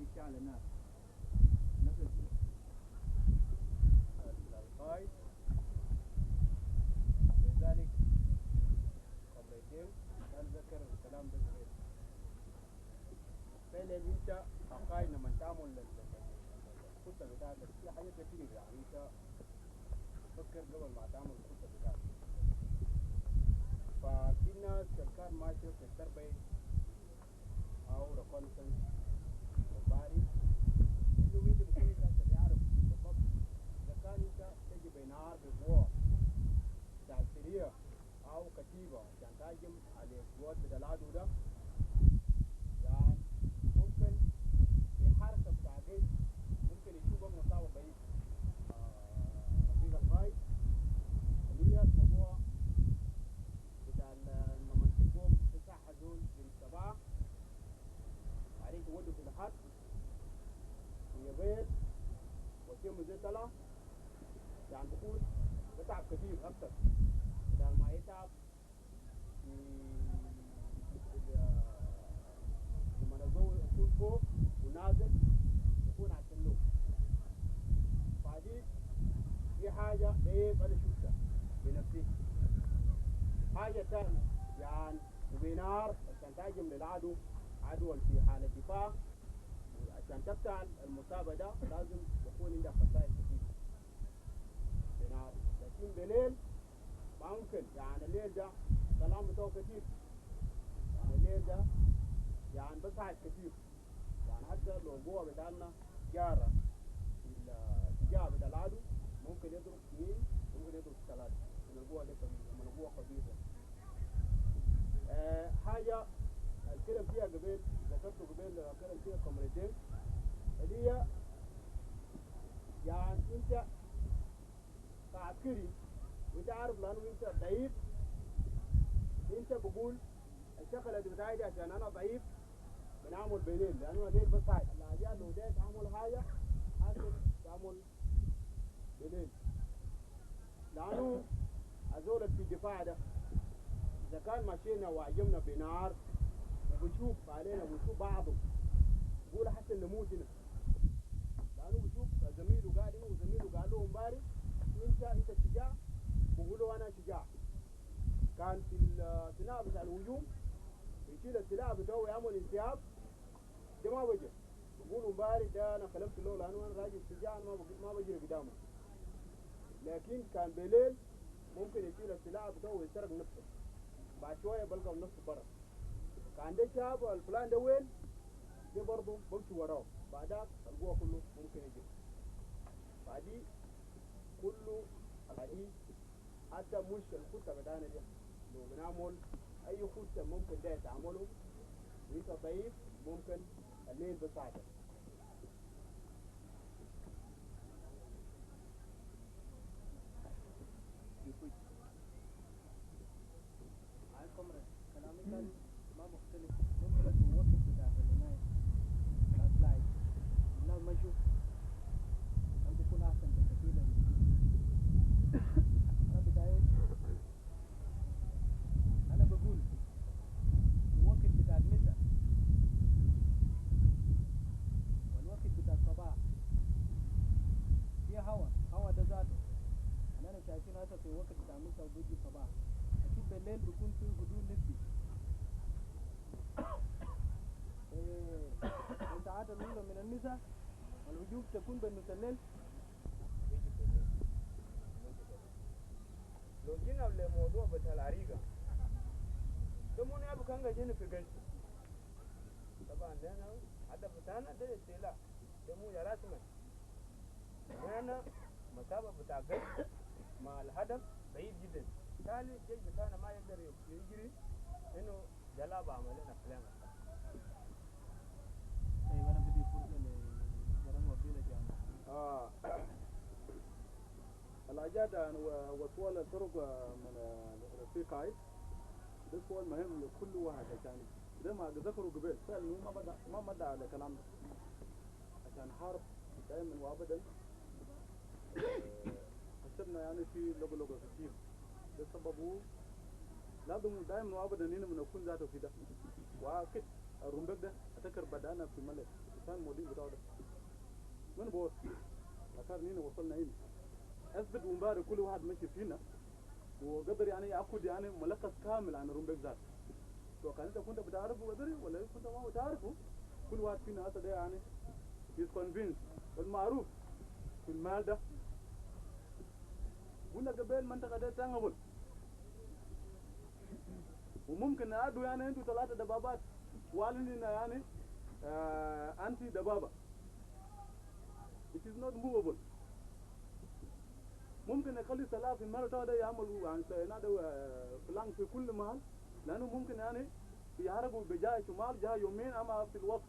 يشعل النار نفس الشيء. القائد لذلك قبلتين كان ذكر الكلام ده قبل. فعلا انت كقائد لما تعمل الخطه بتاعتك في حاجات كتير، يعني انت تفكر قبل ما تعمل الخطه بتاعتك. ففي ناس كان ماشيه في ال survey او reconnaissance وباري انه انت بتكون انت بيعرف بالضبط اذا كان انت تجي بنهار بقوة بتاع السرية او كتيبة عشان تهاجم على القوات بتاع العدو ده، يعني ممكن في حركة بتاع جيش ممكن يشوفك مسافة بعيد. رفيق القائد اللي هي الموضوع بتاع لما تقوم 9 زول من 7 بعدين تودوا في الحد ويبيت وتيم زي طلع، يعني بكون بتعب كتير اكتر بدل ما يتعب في لما الجو يكون فوق ونازل يكون عشان له. فدي في حاجة عيب أنا شفتها. بنفسي. حاجة تانية يعني وبنار عشان تهاجم للعدو، عدو في حالة دفاع، عشان تقطع المسافة ده لازم يكون عندك خسائر كتير بنار. لكن بالليل ما ممكن، يعني الليل ده كلام بتاعه كتير، يعني الليل ده يعني بساعد كتير، يعني حتى لو جوه بتاعنا جارة في الاتجاه بتاع العدو ممكن يضرب اثنين، ممكن يضرب ثلاثة من القوة دي كبيرة، من القوة كبيرة. حاجة الكلام فيها قبل ذكرته قبل كلام فيها كومريدين اللي هي يعني انت كعسكري وانت عارف لانه انت ضعيف، انت بقول الشغله دي بتاعي دي عشان انا ضعيف بنعمل بالليل، لانه الليل بساعد الحاجات لو داير تعمل حاجه حاسب تعمل بالليل، لانه ازولك في الدفاع ده اذا كان مشينا وعجبنا بنار وبشوف علينا وبشوف بعضه بقول حتى نموت هنا، لانه بشوف زميله قال هنا وزميله قال له امبارح انت شجاع، بقولوا انا شجاع. كان في الاثناء بتاع الهجوم بيشيل السلاح بتاعه ويعمل انسحاب، ده ما بجي بقولوا امبارح ده انا خلفت له لانه انا راجل شجاع، انا ما بجري قدامه. لكن كان بالليل ممكن يشيل السلاح بتاعه ويسرق نفسه، بعد شويه بلقى نفسه برا. كان ده شاب الفلان ده وين ده برضه بمشي وراه، بعدك القوة كله ممكن يجي بعدي كله بعدي. حتى مش الخطة بتاعنا دي لو بنعمل أي خطة ممكن ده تعمله وأنت ضعيف ممكن الليل بساعدك. هاي comrade كلامي كان ما مختلف، ممكن في الوقت بتاع العناية بتاع slide الناس مشوا كان بيكون أحسن بكثير. أنا بتاعي أنا بقول الوقت بتاع المساء والوقت بتاع الصباح في هوا، هوا ده ذاته أنا شايفين هسه في وقت بتاع المساء وبيجي الصباح، أكيد بالليل بيكون في هدوء نسبي. الساعات الأولى من المساء والهجوم تكون بالنص الليل. لو جينا لموضوع بتاع العريقة ده مو نعرف كان جينا في قش طبعا ده أنا هدف بتاعنا ده السلاح ده مو رسما هنا مسافة بتاع قش مع الهدف بعيد جدا، بالتالي الجيش بتاعنا ما يقدر يجري إنه جلابة عمل لنا فلان. طيب أنا بدي فرصة لجرام وبيلا جامعة. الأجاد وسؤال الطرق من في قائد ده سؤال مهم لكل واحد، عشان زي ما ذكروا قبل فعلا هو ما مدى على الكلام ده، عشان حرب دائما وابدا حسبنا يعني في لغة كتير، ده سببه لازم دائما وابدا هنا بنكون ذاته في ده. واكيد الرمبك ده اتذكر بدأنا في ملك كان مودين بتاعه ده من بور لكن هنا وصلنا هنا اثبت ومبارك كل واحد ماشي فينا وقدر يعني ياخذ يعني ملخص كامل عن الرمبك ذاته، سواء كان انت كنت بتعرفه بدري ولا كنت ما بتعرفه، كل واحد فينا هسه ده يعني is convinced والمعروف في المال ده. قلنا قبل المنطقة ده تنقل وممكن نعدوا يعني انتوا 3 دبابات وقالوا يعني انتي دبابة it is not movable. ممكن نخلي سلاح في المال ده يعملوا يعني سينادوا فلان في كل محل، لأنه ممكن يعني يحرقوا بجاه شمال جاه يمين أما في الوسط.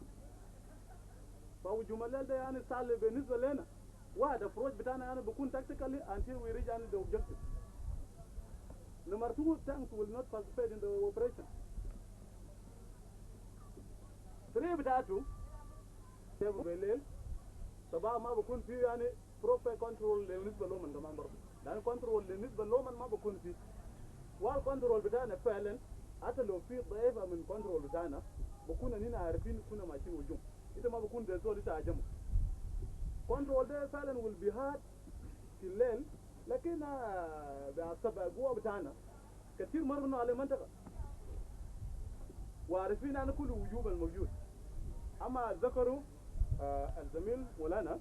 فهو جمال ده يعني سهل بالنسبة لنا. واحد approach بتاعنا يعني بيكون tactically until we reach يعني the objective. Number 2, tanks will not participate in the operation. 3 بتاعته بالليل صباح ما بكون فيه يعني proper control بالنسبة لهم كمان برضه، لأن control بالنسبة لهم ما بكون فيه. وال control بتاعنا فعلا حتى لو في ضعيفة من control بتاعنا بكون اننا عارفين كنا ماشيين هجوم، انت ما بكون زي زول انت عجمه. control ده فعلا will be hard في الليل لكن بحسب القوة بتاعنا كثير مرنا على المنطقة وعارفين أن كل وجوب الموجود. أما ذكروا الزميل مولانا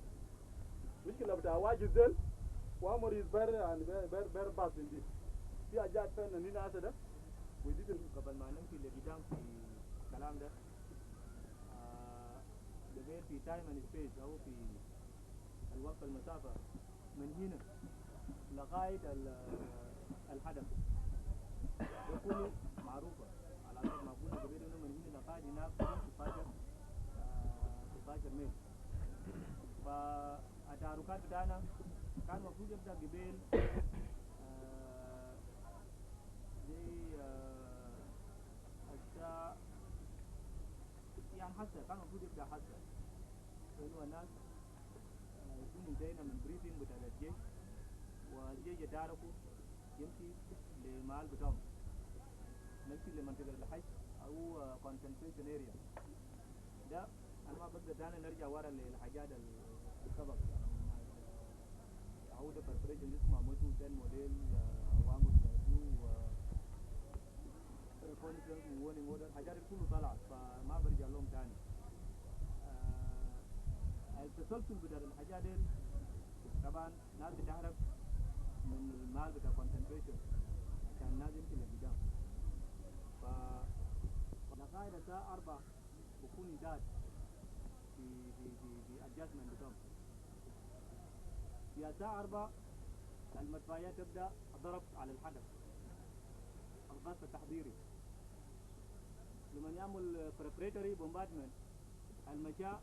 مشكلة بتاع واجد زل وأمر يزبر يعني بر بر باس دي في حاجات فعلا نينا هسه ده ودي قبل ما نمشي لقدام في الكلام ده، قبل في time and space او في الوقت المسافة من هنا لغاية الهدف ده كله معروفة. على حسب ما قلنا قبل انه من هنا لغاية هناك 16 16 ميل. فالتحركات بتاعنا كان المفروض يبدأ قبل زي الساعة يعني حسا كان المفروض يبدأ حسا، لأنه الناس يكون انتهينا من briefing بتاع الجيش، والجيش يتعرفوا يمشي لمحل بتاعهم، نمشي لمنطقة الحج أو concentration area. ده أنا ما بقدر تاني نرجع ورا للحاجات السبق، يعني عودة preparation اسمه موتو 10 موديل أوامر و reconnaissance و warning order، الحاجات دي كله طلعت فما برجع لهم تاني. التسلسل بتاع الحاجات دي طبعا ناس بتهرب من المال بتاع concentration عشان الناس يمشي لقدام. ف لغاية الساعة 4 بكون انتهت في adjustment بتاعهم. في الساعة 4 المدفعية تبدأ الضرب على الهدف، القصف التحضيري. لمن يعمل preparatory bombardment المشاة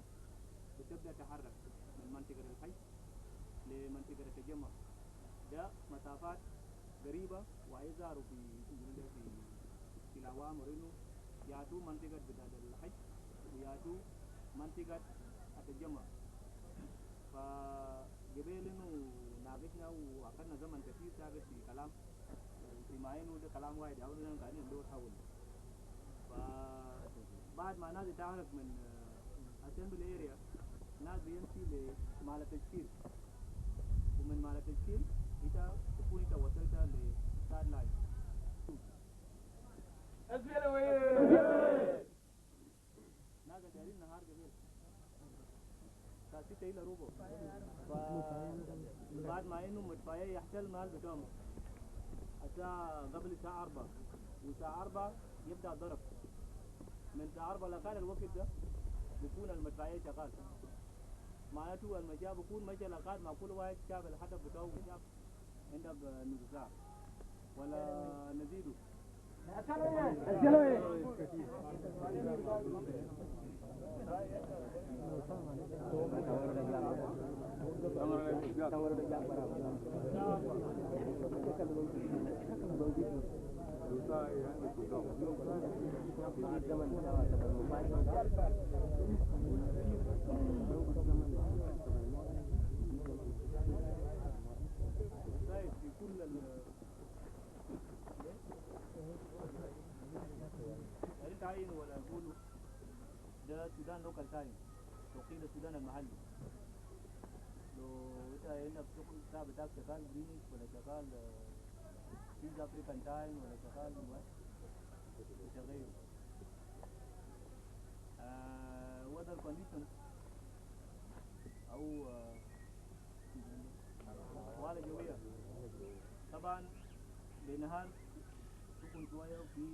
بتبدأ تحرك من منطقة الحي لمنطقة التجمع. ده مسافات قريبة ويظهروا في الأوامر إنه ياتوا منطقة بتاعت الحج وياتوا منطقة التجمع. فقبل إنه ناقشنا وأخذنا زمن كثير ثابت في كلام وفي إنه ده كلام واحد أو إننا قاعدين ندور حوله. فبعد ما ناس تعرف من assembly area ناس بيمشي لمال التشكيل، ومن مال التشكيل انت تكون انت وصلت ل start line. ناس دايرين نهار قبل الساعة 6 إلى ربع. بعد ما انه مدفعية يحتل مال بتاعهم الساعة قبل الساعة 4، والساعة 4 يبدأ الضرب. من الساعة 4 لغاية الوقت ده بيكون المدفعية شغال، معناته المجال بيكون مشى لغاية ما كل واحد شاف الهدف بتاعه شاف عندك نص ساعة ولا نزيده. طيب في كل ال تعين ولا يقولوا ده السودان local time، توقيت السودان المحلي. لو انت عندك شغل الساعة بتاعك شغال جرينش ولا شغال East African time ولا شغال تغير weather condition او حالة جوية. طبعا بنهار تكون شوية في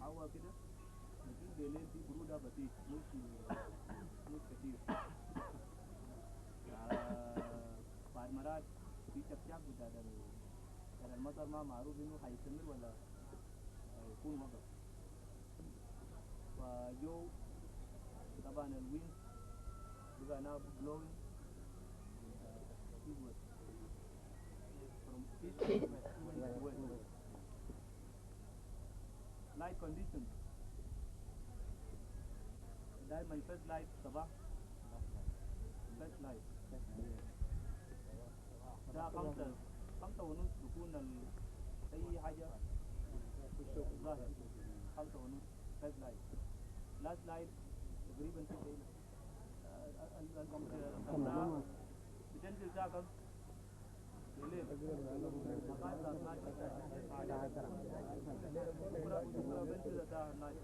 هوا كده، لكن بالليل في برودة بسيط مش كتير. بعد مرات في شفشاف بتاع المطر ما معروف انه حيستمر ولا يكون وقف. فجو طبعا ال wind بقى now blowing eastward from east to west. Light conditions دايما first light صباح، first light الساعة 5:30 بيكون أي حاجة ظاهر. 5:30 first light. last light تقريبا 6 الساعة بتنزل الساعة كم؟ بالليل لغاية الساعة 12. بكرة بكرة بنزل الساعة 12.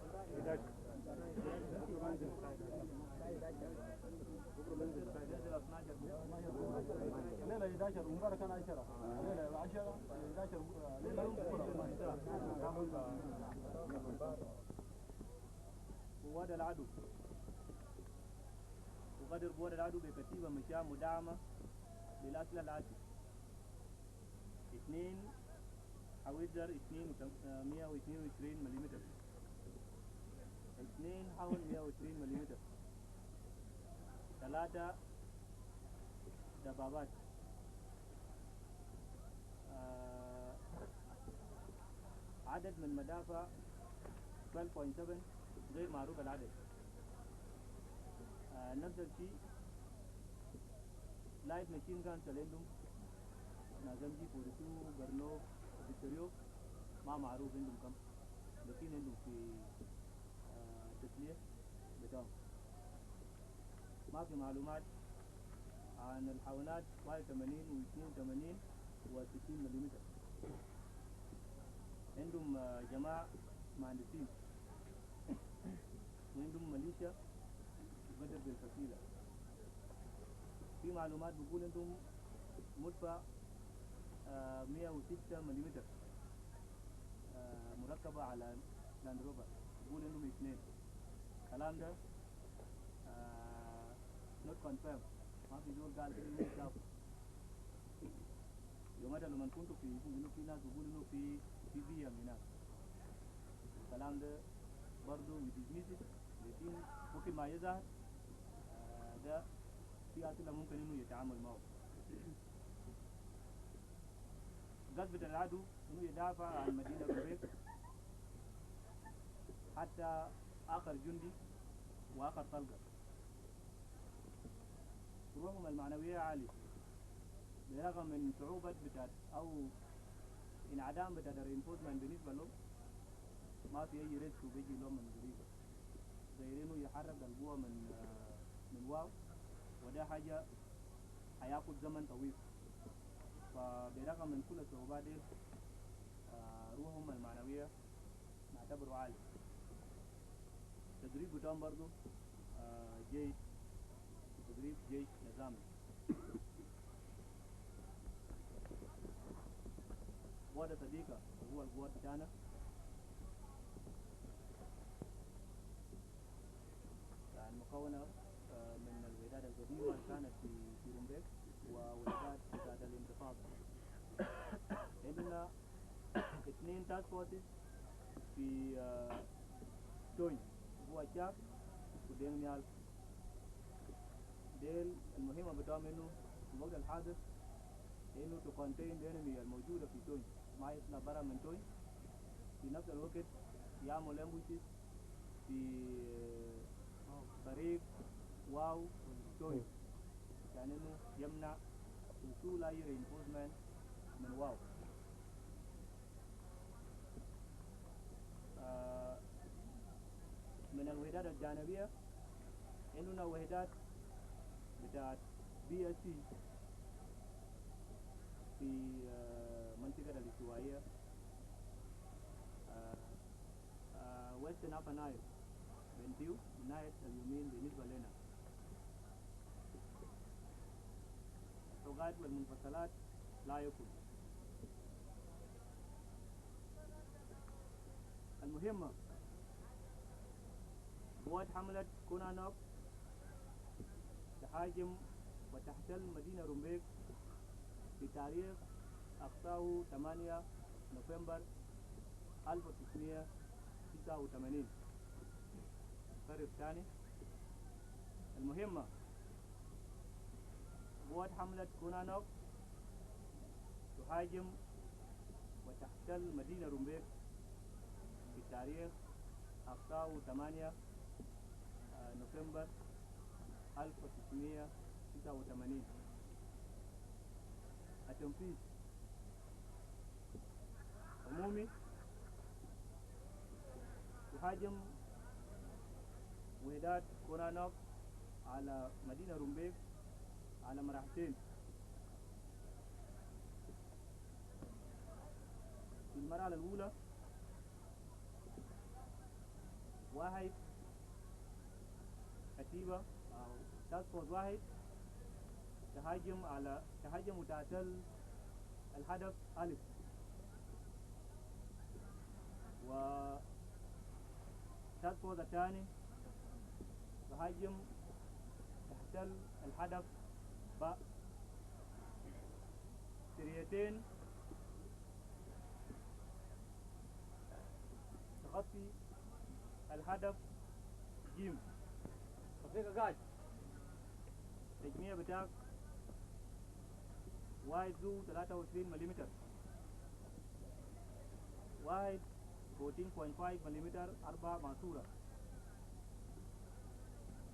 بنزل 12 ليلة 11 ومبارك كان 10، ليلة 10 11، ليلة بكرة. قوات العدو وقدر قوات العدو بكتيبة مشاة مدعمة بالأسلحة الآتية: 2 howitzer 122 ملم، 2 هاون 120 ملم، 3 دبابات، عدد من مدافع 12.7 غير معروف العدد، نفس الشيء light machine guns اللي عندهم ناس MG 42 برنوف فيكتوريو ما معروف عندهم كم، لكن عندهم في تسليح بتاعهم. ما في معلومات عن الحاونات 81 و 82 و 60 ملم. عندهم جماعة مهندسين وعندهم ميليشيا بدر بالفصيلة. في معلومات بيقول عندهم مدفع 106 ملم مركبة على لاند روفر، بيقول عندهم 2. الكلام ده not confirmed، ما في زول قال انه شافه. يومتها لما كنت في انه في ناس بيقولوا انه في بي ام هناك. الكلام ده برضه we dismiss it، لكن ممكن ما يظهر ده في أسئلة ممكن إنه يتعامل معه. قصد العدو إنه يدافع عن مدينة روبيك حتى آخر جندي وآخر طلقة. روحهم المعنوية عالية برغم من صعوبة بتاعت أو انعدام بتاعت ال reinforcement بالنسبة له، ما في أي risk بيجي له من قريب غير إنه يحرك القوة من واو، وده حاجة هياخد زمن طويل. فبرغم من كل الصعوبات دي روحهم المعنوية نعتبره عالي. تدريب بتاعهم برضو جيد، تدريب جيش نظامي. قوات صديقة هو القوات بتاعنا. يعني مكونة من الوحدات القديمة اللي كانت في رومبيك ووحدات بتاعت الانتفاضة. عندنا 2 task forces في تونج، هو شاك ودين نيال. ديل المهمة بتاعهم إنه في الوقت الحاضر إنه to contain the enemy الموجودة في تونج، ما يطلع برا من تونج. في نفس الوقت يعمل ambushes في طريق واو تونج عشان إنه يمنع وصول أي reinforcement من واو. من الوحدات الجانبية عندنا وحدات بتاعت BSC في منطقة الاستوائية Western Upper Nile بنتيو من ناحية اليمين بالنسبة لنا. الحوغات والمنفصلات لا يكون. المهمة قوات حملة كونانوك تهاجم وتحتل مدينة رومبيك في تاريخ أقصاه 8 نوفمبر 1989. الفرق الثاني المهمة قوات حملة كونانوك تهاجم وتحتل مدينة رومبيك في تاريخ أقصاه 8 نوفمبر 1989. التنفيذ عمومي تهاجم وحدات كورانوك على مدينة رومبيك على مرحلتين. المرحلة الأولى واحد كتيبة أو task force واحد تهاجم على تهاجم وتعتل الهدف ألف، و task force الثاني تهاجم تحتل الهدف باء. سريتين تغطي الهدف جيم. رفيق قاعد. تجميع بتاعك واحد زو 23 ملم، واحد 14.5 ملم أربعة ماسورة،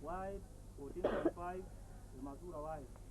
واحد 14.5 الماسورة واحد.